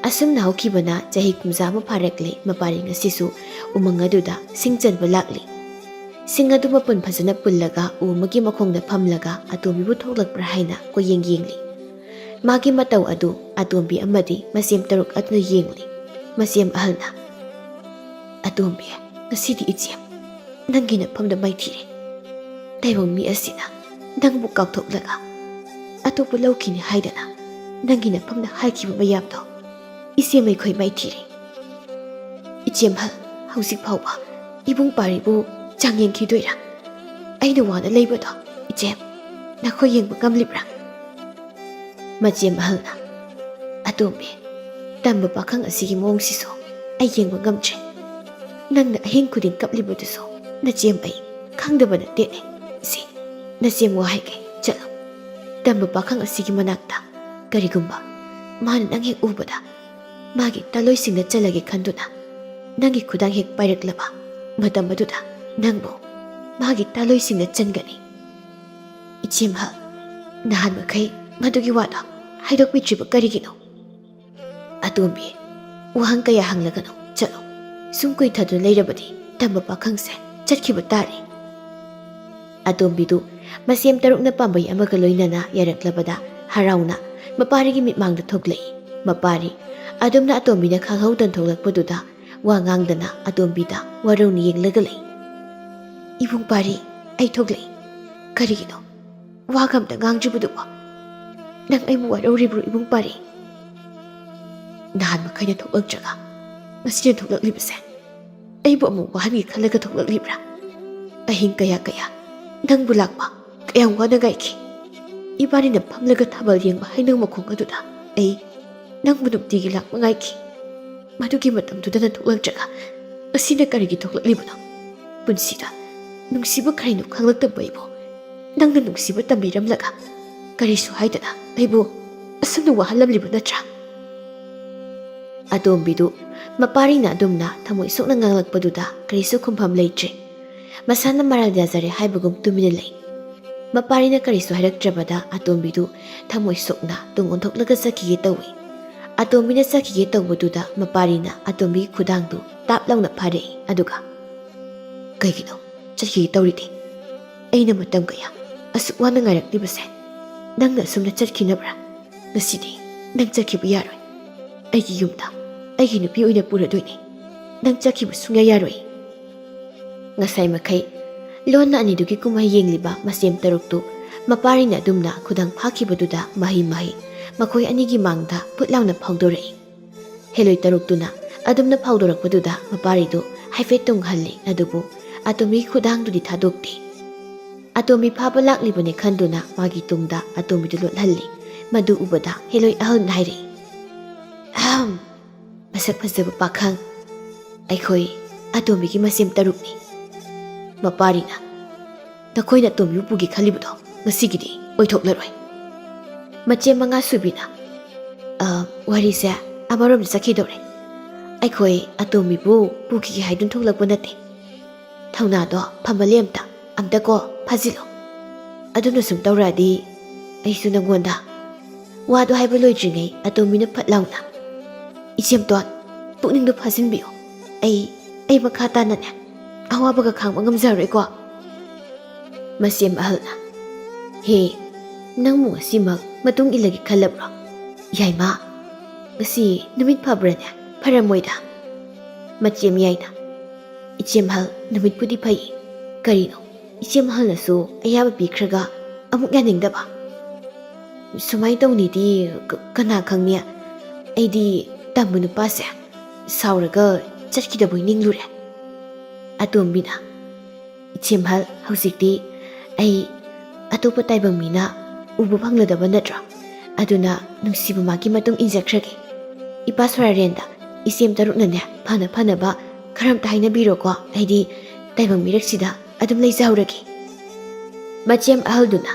ꯑꯁꯨꯝꯅ ꯍꯧꯈꯤꯕꯅ ꯆꯍꯤ ꯀꯨꯟꯊ꯭ꯔꯥ ꯑꯃ ꯐꯥꯔꯛꯂꯦ꯫ ꯃꯄꯥꯔꯤ ꯉꯁꯤꯁꯨ ꯎꯃꯪ ꯑꯗꯨꯗ ꯁꯤꯡ ꯆꯟꯕ ꯂꯥꯛꯂꯤ꯫ ꯁꯤꯡ ꯑꯗꯨ ꯃꯄꯨꯟ ꯐꯖꯅ ꯄꯨꯜꯂꯒ ꯎ ꯑꯃꯒꯤ ꯃꯈꯣꯡꯗ ꯐꯝꯂꯒ ꯑꯇꯣꯝꯕꯤꯕꯨ ꯊꯣꯛꯂꯛꯄ꯭ꯔꯥ ꯍꯥꯏꯅ ꯀꯣꯏꯌꯦꯡ ꯌꯦꯡꯂꯤ꯫ ꯃꯥꯒꯤ ꯃꯇꯧ ꯑꯗꯨ ꯑꯇꯣꯝꯕꯤ ꯑꯃꯗꯤ ꯃꯁꯦꯝ ꯇꯔꯨꯛ ꯑꯗꯨꯅ ꯌꯦꯡꯂꯤ꯫ ꯃꯁꯦꯝ ꯑꯍꯜꯅ, "ꯑꯇꯣꯝꯕꯤ, ꯉꯁꯤꯗꯤ ꯏꯆꯦ ꯅꯪꯒꯤ ꯅꯐꯝꯗ ꯃꯥꯏꯊꯤꯔꯦ꯫ ꯇꯥꯏꯕꯪ ꯃꯤ ꯑꯁꯤꯅ ꯅꯪꯕꯨ ꯀꯥꯎꯊꯣꯛꯂꯒ ꯑꯇꯣꯞꯄ ꯂꯧꯈꯤꯅꯤ ꯍꯥꯏꯗꯅ ꯅꯪꯒꯤ ꯅꯐꯝꯗ ꯍꯥꯏꯈꯤꯕ ꯃꯌꯥꯝꯗꯣ ꯏꯆꯦ ꯃꯈꯣꯏ ꯃꯥꯏꯊꯤꯔꯦ꯫ ꯏꯆꯦꯝꯍꯜ, ꯍꯧꯖꯤꯛ ꯐꯥꯎꯕ ꯏꯕꯨꯡ ꯄꯥꯔꯤꯕꯨ ꯆꯥꯡꯌꯦꯡꯈꯤꯗꯣꯏꯔꯥ? ꯑꯩꯅ ꯋꯥꯅ ꯂꯩꯕꯗꯣ ꯏꯆꯦ ꯅꯈꯣꯏ ꯌꯦꯡꯕ ꯉꯝꯂꯤꯕ꯭ꯔꯥ?" ꯃꯆꯦꯝ ꯑꯍꯜꯅ, "ꯑꯇꯣꯝꯕꯤ, ꯇꯝꯕ ꯄꯥꯈꯪ ꯑꯁꯤꯒꯤ ꯃꯑꯣꯡꯁꯤꯁꯨ ꯑꯩ ꯌꯦꯡꯕ ꯉꯝꯗ꯭ꯔꯦ꯫ ꯅꯪꯅ ꯑꯍꯤꯡ ꯈꯨꯗꯤꯡ ꯀꯞꯂꯤꯕꯗꯨꯁꯨ ꯅꯆꯦꯝ ꯑꯩ ꯈꯪꯗꯕ ꯅꯠꯇꯦꯅꯦ꯫ ꯁꯤ ꯅꯆꯦꯝ ꯋꯥ ꯍꯥꯏꯒꯦ, ꯆꯠꯂꯣ꯫ ꯇꯝꯕ ꯄꯥꯈꯪ ꯑꯁꯤꯒꯤ ꯃꯅꯥꯛꯇ ꯀꯔꯤꯒꯨꯝꯕ ꯃꯥꯅ ꯅꯪ ꯍꯦꯛ ꯎꯕꯗ ꯃꯥꯒꯤ ꯇꯥꯂꯣꯏꯁꯤꯡꯗ ꯆꯜꯂꯒꯦ ꯈꯟꯗꯨꯅ ꯅꯪꯒꯤ ꯈꯨꯗꯥꯡ ꯍꯦꯛ ꯄꯥꯏꯔꯛꯂꯕ ꯃꯇꯝ ꯑꯗꯨꯗ ꯅꯪꯕꯨ ꯃꯥꯒꯤ ꯇꯥꯂꯣꯏꯁꯤꯡꯗ ꯆꯟꯒꯅꯤ꯫" "ꯏꯆꯦꯝꯍꯜ, ꯅꯍꯥꯟ ꯃꯈꯩ ꯃꯗꯨꯒꯤ ꯋꯥꯗꯣ ꯍꯥꯏꯗꯣꯛꯄꯤꯗ꯭ꯔꯤꯕ ꯀꯔꯤꯒꯤꯅꯣ?" "ꯑꯇꯣꯝꯕꯤ, ꯋꯥꯍꯪ ꯀꯌꯥ ꯍꯪꯂꯒꯅꯨ, ꯆꯠꯂꯣ꯫ ꯁꯨꯝ ꯀꯨꯏꯊꯗꯨꯅ ꯂꯩꯔꯕꯗꯤ ꯇꯝꯕ ꯄꯥꯈꯪꯁꯦ ꯆꯠꯈꯤꯕ ꯇꯥꯔꯦ꯫" ꯑꯇꯣꯝꯕꯤꯗꯨ ꯃꯁꯦꯝ ꯇꯔꯨꯛꯅ ꯄꯥꯝꯕꯩ ꯑꯃꯒ ꯂꯣꯏꯅꯅ ꯌꯥꯔꯛꯂꯕꯗ ꯍꯔꯥꯎꯅ ꯃꯄꯥꯔꯤꯒꯤ ꯃꯤꯠꯃꯥꯡꯗ ꯊꯣꯛꯂꯛꯏ꯫ ꯃꯄꯥꯔꯤ ꯑꯗꯨꯝꯅ ꯑꯇꯣꯝꯕꯤꯅ ꯈꯪꯍꯧꯗꯅ ꯊꯣꯛꯂꯛꯄꯗꯨꯗ ꯋꯥ ꯉꯥꯡꯗꯅ ꯑꯇꯣꯝꯕꯤꯗ ꯋꯥꯔꯧꯅ ꯌꯦꯡꯂꯒ ꯂꯩ꯫ "ꯏꯕꯨꯡ ꯄꯥꯔꯤ, ꯑꯩ ꯊꯣꯛꯂꯛꯏ꯫ ꯀꯔꯤꯒꯤꯅꯣ ꯋꯥꯒ ꯑꯝꯇ ꯉꯥꯡꯗ꯭ꯔꯤꯕꯗꯨꯕꯣ? ꯅꯪ ꯑꯩꯕꯨ ꯋꯥꯔꯧꯔꯤꯕ꯭ꯔꯣ ꯏꯕꯨꯡ ꯄꯥꯔꯤ? ꯅꯍꯥꯟ ꯃꯈꯩꯅ ꯊꯣꯛꯂꯛꯇ꯭ꯔꯒ ꯉꯁꯤꯅ ꯊꯣꯛꯂꯛꯂꯤꯕꯁꯦ ꯑꯩꯕꯨ ꯑꯃꯨꯛ ꯋꯥꯍꯟꯒꯦ ꯈꯜꯂꯒ ꯊꯣꯛꯂꯛꯂꯤꯕ꯭ꯔꯥ? ꯑꯍꯤꯡ ꯀꯌꯥ ꯀꯌꯥ ꯅꯪꯕꯨ ꯂꯥꯛꯄ ꯀꯌꯥꯝ ꯋꯥꯅ ꯉꯥꯏꯈꯤ꯫ ꯏꯕꯥꯅꯤꯅ ꯐꯝꯂꯒ ꯊꯥꯕꯜ ꯌꯦꯡꯕ ꯍꯩꯅꯧ ꯃꯈꯣꯡ ꯑꯗꯨꯗ ꯑꯩ ꯅꯪꯕꯨ ꯅꯨꯡꯇꯤꯒꯤ ꯂꯥꯛꯄ ꯉꯥꯏꯈꯤ꯫ ꯃꯗꯨꯒꯤ ꯃꯇꯝꯗꯨꯗꯅ ꯊꯣꯛꯂꯛꯇ꯭ꯔꯒ ꯉꯁꯤꯅ ꯀꯔꯤꯒꯤ ꯊꯣꯛꯂꯛꯂꯤꯕꯅꯣ? ꯄꯨꯟꯁꯤꯗ ꯅꯨꯡꯁꯤꯕ ꯀꯔꯤꯅꯣ ꯈꯪꯂꯛꯇꯕ ꯑꯩꯕꯨ ꯅꯪꯅ ꯅꯨꯡꯁꯤꯕ ꯇꯝꯕꯤꯔꯝꯂꯒ ꯀꯔꯤꯁꯨ ꯍꯥꯏꯗꯅ ꯑꯩꯕꯨ ꯑꯁꯨꯝꯅ ꯋꯥꯍꯜꯂꯝꯂꯤꯕ ꯅꯠꯇ꯭ꯔꯥ?" ꯑꯇꯣꯝꯕꯤꯗꯨ ꯃꯄꯥꯔꯤꯅ ꯑꯗꯨꯝꯅ ꯊꯃꯣꯏ ꯁꯣꯛꯅ ꯉꯥꯡꯂꯛꯄꯗꯨꯗ ꯀꯔꯤꯁꯨ ꯈꯨꯝꯐꯝ ꯂꯩꯇ꯭ꯔꯦ꯫ ꯃꯁꯥꯅ ꯃꯔꯥꯜ ꯌꯥꯖꯔꯦ ꯍꯥꯏꯕꯒꯨꯝ ꯇꯨꯃꯤꯟꯅ ꯂꯩ꯫ ꯃꯄꯥꯔꯤꯅ ꯀꯔꯤꯁꯨ ꯍꯥꯏꯔꯛꯇ꯭ꯔꯕꯗ ꯑꯇꯣꯝꯕꯤꯗꯨ ꯊꯃꯣꯏ ꯁꯣꯛꯅ ꯇꯨꯡ ꯑꯣꯟꯊꯣꯛꯂꯒ ꯆꯠꯈꯤꯒꯦ ꯇꯧꯏ꯫ ꯑꯇꯣꯝꯕꯤꯅ ꯆꯠꯈꯤꯒꯦ ꯇꯧꯕꯗꯨꯗ ꯃꯄꯥꯔꯤꯅ ꯑꯇꯣꯝꯕꯤꯒꯤ ꯈꯨꯗꯥꯡꯗꯨ ꯇꯥꯞ ꯂꯥꯎꯅ ꯐꯥꯔꯛꯏ꯫ ꯑꯗꯨꯒ, "ꯀꯩꯒꯤꯅꯣ ꯆꯠꯈꯤꯒꯦ ꯇꯧꯔꯤꯗꯤ? ꯑꯩꯅ ꯃꯇꯝ ꯀꯌꯥ ꯑꯁꯨꯛ ꯋꯥꯅ ꯉꯥꯏꯔꯛꯂꯤꯕꯁꯦ ꯅꯪꯅ ꯑꯁꯨꯝꯅ ꯆꯠꯈꯤꯅꯕ꯭ꯔꯥ? ꯉꯁꯤꯗꯤ ꯅꯪ ꯆꯠꯈꯤꯕ ꯌꯥꯔꯣꯏ꯫ ꯑꯩꯒꯤ ꯌꯨꯝꯗ ꯑꯩꯒꯤ ꯅꯨꯄꯤ ꯑꯣꯏꯅ ꯄꯨꯔꯗꯣꯏꯅꯤ꯫ ꯅꯪ ꯆꯠꯈꯤꯕ ꯁꯨꯡꯌꯥ ꯌꯥꯔꯣꯏ꯫" ꯉꯁꯥꯏ ꯃꯈꯩ ꯂꯣꯟꯅ ꯑꯅꯤꯗꯨꯒꯤ ꯀꯨꯝꯍꯩ ꯌꯦꯡꯂꯤꯕ ꯃꯁꯦꯝ ꯇꯔꯨꯛꯇꯨ ꯃꯄꯥꯔꯤꯅ ꯑꯗꯨꯝꯅ ꯈꯨꯗꯥꯡ ꯐꯥꯈꯤꯕꯗꯨꯗ ꯃꯍꯩ ꯃꯍꯩ ꯃꯈꯣꯏ ꯑꯅꯤꯒꯤ ꯃꯥꯡꯗ ꯐꯨꯠ ꯂꯥꯎꯅ ꯐꯥꯎꯗꯣꯔꯛꯏ꯫ ꯍꯦꯂꯣꯏ ꯇꯔꯨꯛꯇꯨꯅ ꯑꯗꯨꯝꯅ ꯐꯥꯎꯗꯣꯔꯛꯄꯗꯨꯗ ꯃꯄꯥꯔꯤꯗꯨ ꯍꯥꯏꯐꯦꯠ ꯇꯨꯡꯍꯜꯂꯤ, ꯑꯗꯨꯕꯨ ꯑꯇꯣꯝꯕꯤꯒꯤ ꯈꯨꯗꯥꯡꯗꯨꯗꯤ ꯊꯥꯗꯣꯛꯇꯦ꯫ ꯑꯇꯣꯝꯕꯤ ꯐꯥꯕ ꯂꯥꯛꯂꯤꯕꯅꯤ ꯈꯟꯗꯨꯅ ꯃꯥꯒꯤ ꯇꯨꯡꯗ ꯑꯇꯣꯝꯕꯤꯗꯨ ꯂꯣꯠꯍꯜꯂꯤ꯫ ꯃꯗꯨ ꯎꯕꯗ ꯍꯦꯂꯣꯏ ꯑꯍꯜꯅ ꯍꯥꯏꯔꯛꯏ, "ꯑꯍꯝ, ꯃꯁꯛ ꯐꯖꯕ ꯄꯥꯈꯪ, ꯑꯩꯈꯣꯏ ꯑꯇꯣꯝꯕꯤꯒꯤ ꯃꯁꯦꯝ ꯇꯔꯨꯛꯅꯤ꯫" ꯃꯄꯥꯔꯤꯅ, "ꯅꯈꯣꯏꯅ ꯑꯇꯣꯝꯕꯤꯕꯨ ꯄꯨꯒꯦ ꯈꯜꯂꯤꯕꯗꯣ ꯉꯁꯤꯒꯤꯗꯤ ꯑꯣꯏꯊꯣꯛꯂꯔꯣꯏ꯫" ꯃꯆꯦ ꯃꯉꯥ ꯁꯨꯕꯤꯅ, "ꯑ, ꯋꯥꯔꯤꯁꯦ ꯑꯃꯔꯣꯝꯗ ꯆꯠꯈꯤꯗꯧꯔꯦ꯫ ꯑꯩꯈꯣꯏ ꯑꯇꯣꯝꯕꯤꯕꯨ ꯄꯨꯈꯤꯒꯦ ꯍꯥꯏꯗꯨꯅ ꯊꯣꯛꯂꯛꯄ ꯅꯠꯇꯦ꯫ ꯊꯧꯅꯥꯗꯣ ꯐꯃꯜꯂꯦ ꯑꯝꯇ, ꯑꯝꯇ ꯀꯣ ꯐꯥꯖꯤꯜꯂꯣ꯫ ꯑꯗꯨꯝꯅ ꯁꯨꯝ ꯇꯧꯔꯛꯑꯗꯤ ꯑꯩꯁꯨ ꯅꯪꯉꯣꯟꯗ ꯋꯥꯗꯣ ꯍꯥꯏꯕ ꯂꯣꯏꯗ꯭ꯔꯤꯉꯩ ꯑꯇꯣꯝꯕꯤꯅ ꯐꯠ ꯂꯥꯎꯅ, "ꯏꯆꯦꯝꯇꯣꯟ, ꯄꯨꯛꯅꯤꯡꯗꯣ ꯐꯥꯖꯤꯟꯕꯤꯌꯨ꯫ ꯑꯩ, ꯑꯩ ꯃꯈꯥ ꯇꯥꯅꯅꯦ ꯑꯋꯥꯕꯒ ꯈꯥꯡꯕ ꯉꯝꯖꯔꯣꯏꯀꯣ꯫" ꯃꯁꯦꯝ ꯑꯍꯜꯅ, "ꯍꯦ, ꯅꯪꯕꯨ ꯉꯁꯤꯃꯛ ꯃꯇꯨꯡ ꯏꯜꯂꯒꯦ ꯈꯜꯂꯕ꯭ꯔꯣ? ꯌꯥꯏꯃ, ꯉꯁꯤ ꯅꯨꯃꯤꯠ ꯐꯕ꯭ꯔꯅꯦ? ꯐꯔꯝꯃꯣꯏꯗ꯫" ꯃꯆꯦꯝ ꯌꯥꯏꯅ, "ꯏꯆꯦꯝꯍꯜ, ꯅꯨꯃꯤꯠꯄꯨꯗꯤ ꯐꯩ꯫ ꯀꯔꯤꯅꯣ, ꯏꯆꯦꯝꯍꯜꯅꯁꯨ ꯑꯌꯥꯕ ꯄꯤꯈ꯭ꯔꯒ ꯑꯃꯨꯛ ꯌꯥꯅꯤꯡꯗꯕ? ꯁꯨꯃꯥꯏꯅ ꯇꯧꯅꯤꯗꯤ ꯀ-, ꯀꯅꯥ ꯈꯪꯅꯤ? ꯑꯩꯗꯤ ꯇꯝꯕ ꯅꯨꯄꯥꯁꯦ ꯁꯥꯎꯔꯒ ꯆꯠꯈꯤꯗꯕꯣꯏ ꯅꯤꯡꯂꯨꯔꯦ꯫" ꯑꯇꯣꯝꯕꯤꯅ, "ꯏꯆꯦꯝꯍꯜ, ꯍꯧꯖꯤꯛꯇꯤ ꯑꯩ ꯑꯇꯣꯞꯄ ꯇꯥꯏꯕꯪ ꯃꯤꯅ ꯎꯕ ꯐꯪꯂꯗꯕ ꯅꯠꯇ꯭ꯔꯣ? ꯑꯗꯨꯅ ꯅꯨꯡꯁꯤꯕ ꯃꯥꯒꯤ ꯃꯇꯨꯡ ꯏꯟꯖꯈ꯭ꯔꯒꯦ꯫ ꯏꯄꯥ ꯁꯣꯔꯥꯔꯦꯟꯗ ꯏꯆꯦꯝ ꯇꯔꯨꯛꯅꯅꯦ ꯐꯅ ꯐꯅꯕ ꯈꯔ ꯑꯝꯇ ꯍꯥꯏꯅꯕꯤꯔꯣꯀꯣ꯫ ꯑꯩꯗꯤ ꯇꯥꯏꯕꯪ ꯃꯤꯔꯛꯁꯤꯗ ꯑꯗꯨꯝ ꯂꯩꯖꯍꯧꯔꯒꯦ꯫" ꯃꯆꯦꯝ ꯑꯍꯜꯗꯨꯅ,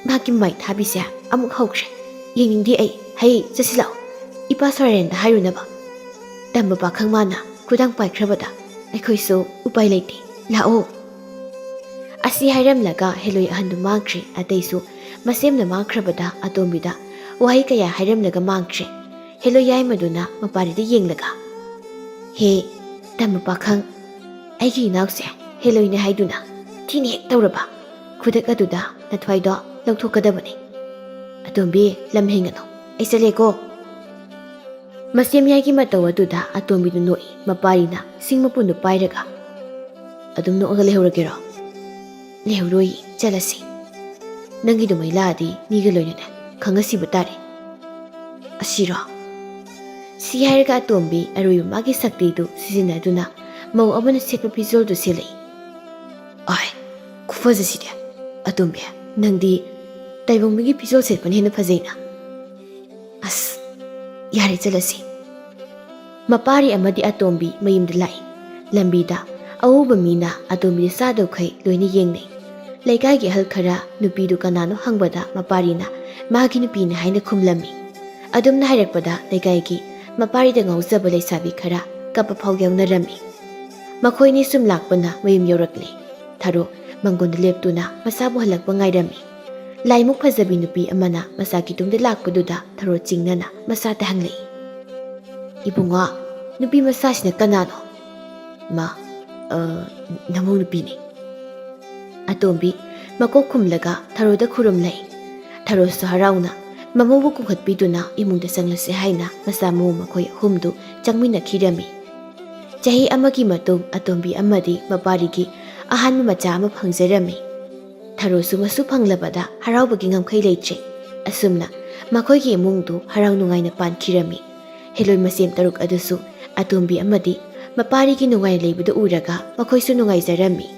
"ꯃꯍꯥꯛꯀꯤ ꯃꯃꯥꯏ ꯊꯥꯕꯤꯁꯦ ꯑꯃꯨꯛ ꯍꯧꯈ꯭ꯔꯦ꯫ ꯌꯦꯡꯅꯤꯡꯗꯦ ꯑꯩ꯫ ꯍꯩ, ꯆꯠꯁꯤ ꯂꯥꯛꯑꯣ꯫ ꯏꯄꯥ ꯁꯣꯔꯥꯔꯦꯟꯗ ꯍꯥꯏꯔꯨꯅꯕ꯫ ꯇꯝꯕ ꯄꯥꯈꯪ ꯃꯥꯅ ꯈꯨꯗꯥꯡ ꯄꯥꯏꯈ꯭ꯔꯕꯗ ꯑꯩꯈꯣꯏꯁꯨ ꯎꯄꯥꯏ ꯂꯩꯇꯦ꯫ ꯂꯥꯛꯑꯣ꯫" ꯑꯁꯤ ꯍꯥꯏꯔꯝꯂꯒ ꯍꯦꯂꯣꯏ ꯑꯍꯟꯗꯨ ꯃꯥꯡꯈ꯭ꯔꯦ꯫ ꯑꯇꯩꯁꯨ ꯃꯁꯦꯝꯅ ꯃꯥꯡꯈ꯭ꯔꯕꯗ ꯑꯇꯣꯝꯕꯤꯗ ꯋꯥꯍꯩ ꯀꯌꯥ ꯍꯥꯏꯔꯝꯂꯒ ꯃꯥꯡꯈ꯭ꯔꯦ꯫ ꯍꯦꯂꯣꯏ ꯌꯥꯏꯃꯗꯨꯅ ꯃꯄꯥꯔꯤꯗ ꯌꯦꯡꯂꯒ, "ꯍꯦ, ꯇꯝꯕ ꯄꯥꯈꯪ, ꯑꯩꯒꯤ ꯏꯅꯥꯎꯁꯦ ꯍꯦꯂꯣꯏꯅꯦ ꯍꯥꯏꯗꯨꯅ ꯊꯤꯅ ꯍꯦꯛ ꯇꯧꯔꯕ, ꯈꯨꯗꯛ ꯑꯗꯨꯗ ꯅꯊ꯭ꯋꯥꯏꯗꯣ ꯂꯧꯊꯣꯛꯀꯗꯕꯅꯤ꯫ ꯑꯇꯣꯝꯕꯤ, ꯂꯝ ꯍꯦꯟꯒꯅꯨ꯫ ꯑꯩ ꯆꯠꯂꯦꯀꯣ꯫" ꯃꯁꯦꯝꯌꯥꯏꯒꯤ ꯃꯇꯧ ꯑꯗꯨꯗ ꯑꯇꯣꯝꯕꯤꯗꯨ ꯅꯣꯛꯏ꯫ ꯃꯄꯥꯔꯤꯅ ꯁꯤꯡ ꯃꯄꯨꯟꯗꯨ ꯄꯥꯏꯔꯒ, "ꯑꯗꯨꯝ ꯅꯣꯛꯑꯒ ꯂꯩꯍꯧꯔꯒꯦꯔꯣ?" "ꯂꯩꯍꯧꯔꯣꯏ, ꯆꯠꯂꯁꯤ꯫ ꯅꯪꯒꯤꯗꯨꯃꯩ ꯂꯥꯛꯑꯗꯤ ꯃꯤꯒ ꯂꯣꯏꯅꯅ ꯈꯪꯉꯁꯤꯕ ꯇꯥꯔꯦ꯫" "ꯑꯁꯤꯔꯣ?" ꯁꯤ ꯍꯥꯏꯔꯒ ꯑꯇꯣꯝꯕꯤ ꯑꯔꯣꯏꯕ ꯃꯥꯒꯤ ꯁꯛꯇꯤꯗꯨ ꯁꯤꯖꯤꯟꯅꯗꯨꯅ ꯃꯧ ꯑꯃꯅ ꯁꯦꯠꯄ ꯐꯤꯖꯣꯜꯗꯨ ꯁꯦꯠꯂꯛꯏ꯫ "ꯑꯥꯏ, ꯈꯨꯐꯖꯁꯤꯗꯤ! ꯑꯇꯣꯝꯕꯤ, ꯅꯪꯗꯤ ꯇꯥꯏꯕꯪ ꯃꯤꯒꯤ ꯐꯤꯖꯣꯜ ꯁꯦꯠꯄꯅ ꯍꯦꯟꯅ ꯐꯖꯩꯅ꯫ ꯑꯁ, ꯌꯥꯔꯦ, ꯆꯠꯂꯁꯤ꯫" ꯃꯄꯥꯔꯤ ꯑꯃꯗꯤ ꯑꯇꯣꯝꯕꯤ ꯃꯌꯨꯝꯗ ꯂꯥꯛꯏ꯫ ꯂꯝꯕꯤꯗ ꯑꯎꯕ ꯃꯤꯅ ꯑꯇꯣꯝꯕꯤꯗ ꯆꯥꯗꯧꯈꯩ ꯂꯣꯏꯅ ꯌꯦꯡꯅꯩ꯫ ꯂꯩꯀꯥꯏꯒꯤ ꯑꯍꯜ ꯈꯔ ꯅꯨꯄꯤꯗꯨ ꯀꯅꯥꯅꯣ ꯍꯪꯕꯗ ꯃꯄꯥꯔꯤꯅ ꯃꯥꯒꯤ ꯅꯨꯄꯤꯅꯤ ꯍꯥꯏꯅ ꯈꯨꯝꯂꯝꯃꯤ꯫ ꯑꯗꯨꯝꯅ ꯍꯥꯏꯔꯛꯄꯗ ꯂꯩꯀꯥꯏꯒꯤ ꯃꯄꯥꯔꯤꯗ ꯉꯥꯎꯖꯕ ꯂꯩꯁꯥꯕꯤ ꯈꯔ ꯀꯞꯄ ꯐꯥꯎ ꯌꯥꯎꯅꯔꯝꯃꯤ꯫ ꯃꯈꯣꯏꯅꯤ ꯁꯨꯝ ꯂꯥꯛꯄꯅ ꯃꯌꯨꯝ ꯌꯧꯔꯛꯂꯦ꯫ ꯊꯔꯣ ꯃꯪꯒꯣꯟꯗ ꯂꯦꯞꯇꯨꯅ ꯃꯆꯥꯕꯨ ꯍꯜꯂꯛꯄ ꯉꯥꯏꯔꯝꯃꯤ꯫ ꯂꯥꯏꯃꯨꯛ ꯐꯖꯕꯤ ꯅꯨꯄꯤ ꯑꯃꯅ ꯃꯆꯥ ꯀꯤꯇꯨꯝꯗ ꯂꯥꯛꯄꯗꯨꯗ ꯊꯔꯣ ꯆꯤꯡꯅꯅ ꯃꯆꯥꯗ ꯍꯪꯂꯛꯏ, "ꯏꯕꯨꯡꯉꯣ, ꯅꯨꯄꯤ ꯃꯆꯥꯁꯤꯅ ꯀꯅꯥꯅꯣ?" "ꯃꯥ, ꯑ, ꯅꯃꯧ ꯅꯨꯄꯤꯅꯤ꯫" ꯑꯇꯣꯝꯕꯤ ꯃꯀꯣꯛ ꯈꯨꯝꯂꯒ ꯊꯔꯣꯗ ꯈꯨꯔꯨꯝꯂꯛꯏ꯫ ꯊꯔꯣꯁꯨ ꯍꯔꯥꯎꯅ ꯃꯃꯧꯕꯨ ꯀꯨꯝꯈꯠꯄꯤꯗꯨꯅ ꯏꯃꯨꯡꯗ ꯆꯪꯂꯁꯤ ꯍꯥꯏꯅ ꯃꯆꯥ ꯃꯎ ꯃꯈꯣꯏ ꯑꯍꯨꯝꯗꯨ ꯆꯪꯃꯤꯟꯅꯈꯤꯔꯝꯃꯤ꯫ ꯆꯍꯤ ꯑꯃꯒꯤ ꯃꯇꯨꯡ ꯑꯇꯣꯝꯕꯤ ꯑꯃꯗꯤ ꯃꯄꯥꯔꯤꯒꯤ ꯑꯍꯥꯟꯕ ꯃꯆꯥ ꯑꯃ ꯐꯪꯖꯔꯝꯃꯤ꯫ ꯊꯔꯣꯁꯨ ꯃꯁꯨ ꯐꯪꯂꯕꯗ ꯍꯔꯥꯎꯕꯒꯤ ꯉꯝꯈꯩ ꯂꯩꯇ꯭ꯔꯦ꯫ ꯑꯁꯨꯝꯅ ꯃꯈꯣꯏꯒꯤ ꯏꯃꯨꯡꯗꯨ ꯍꯔꯥꯎ ꯅꯨꯡꯉꯥꯏꯅ ꯄꯥꯟꯈꯤꯔꯝꯃꯤ꯫ ꯍꯦꯂꯣꯏ ꯃꯁꯦꯝ ꯇꯔꯨꯛ ꯑꯗꯨꯁꯨ ꯑꯇꯣꯝꯕꯤ ꯑꯃꯗꯤ ꯃꯄꯥꯔꯤꯒꯤ ꯅꯨꯡꯉꯥꯏ ꯂꯩꯕꯗꯨ ꯎꯔꯒ ꯃꯈꯣꯏꯁꯨ ꯅꯨꯡꯉꯥꯏꯖꯔꯝꯃꯤ꯫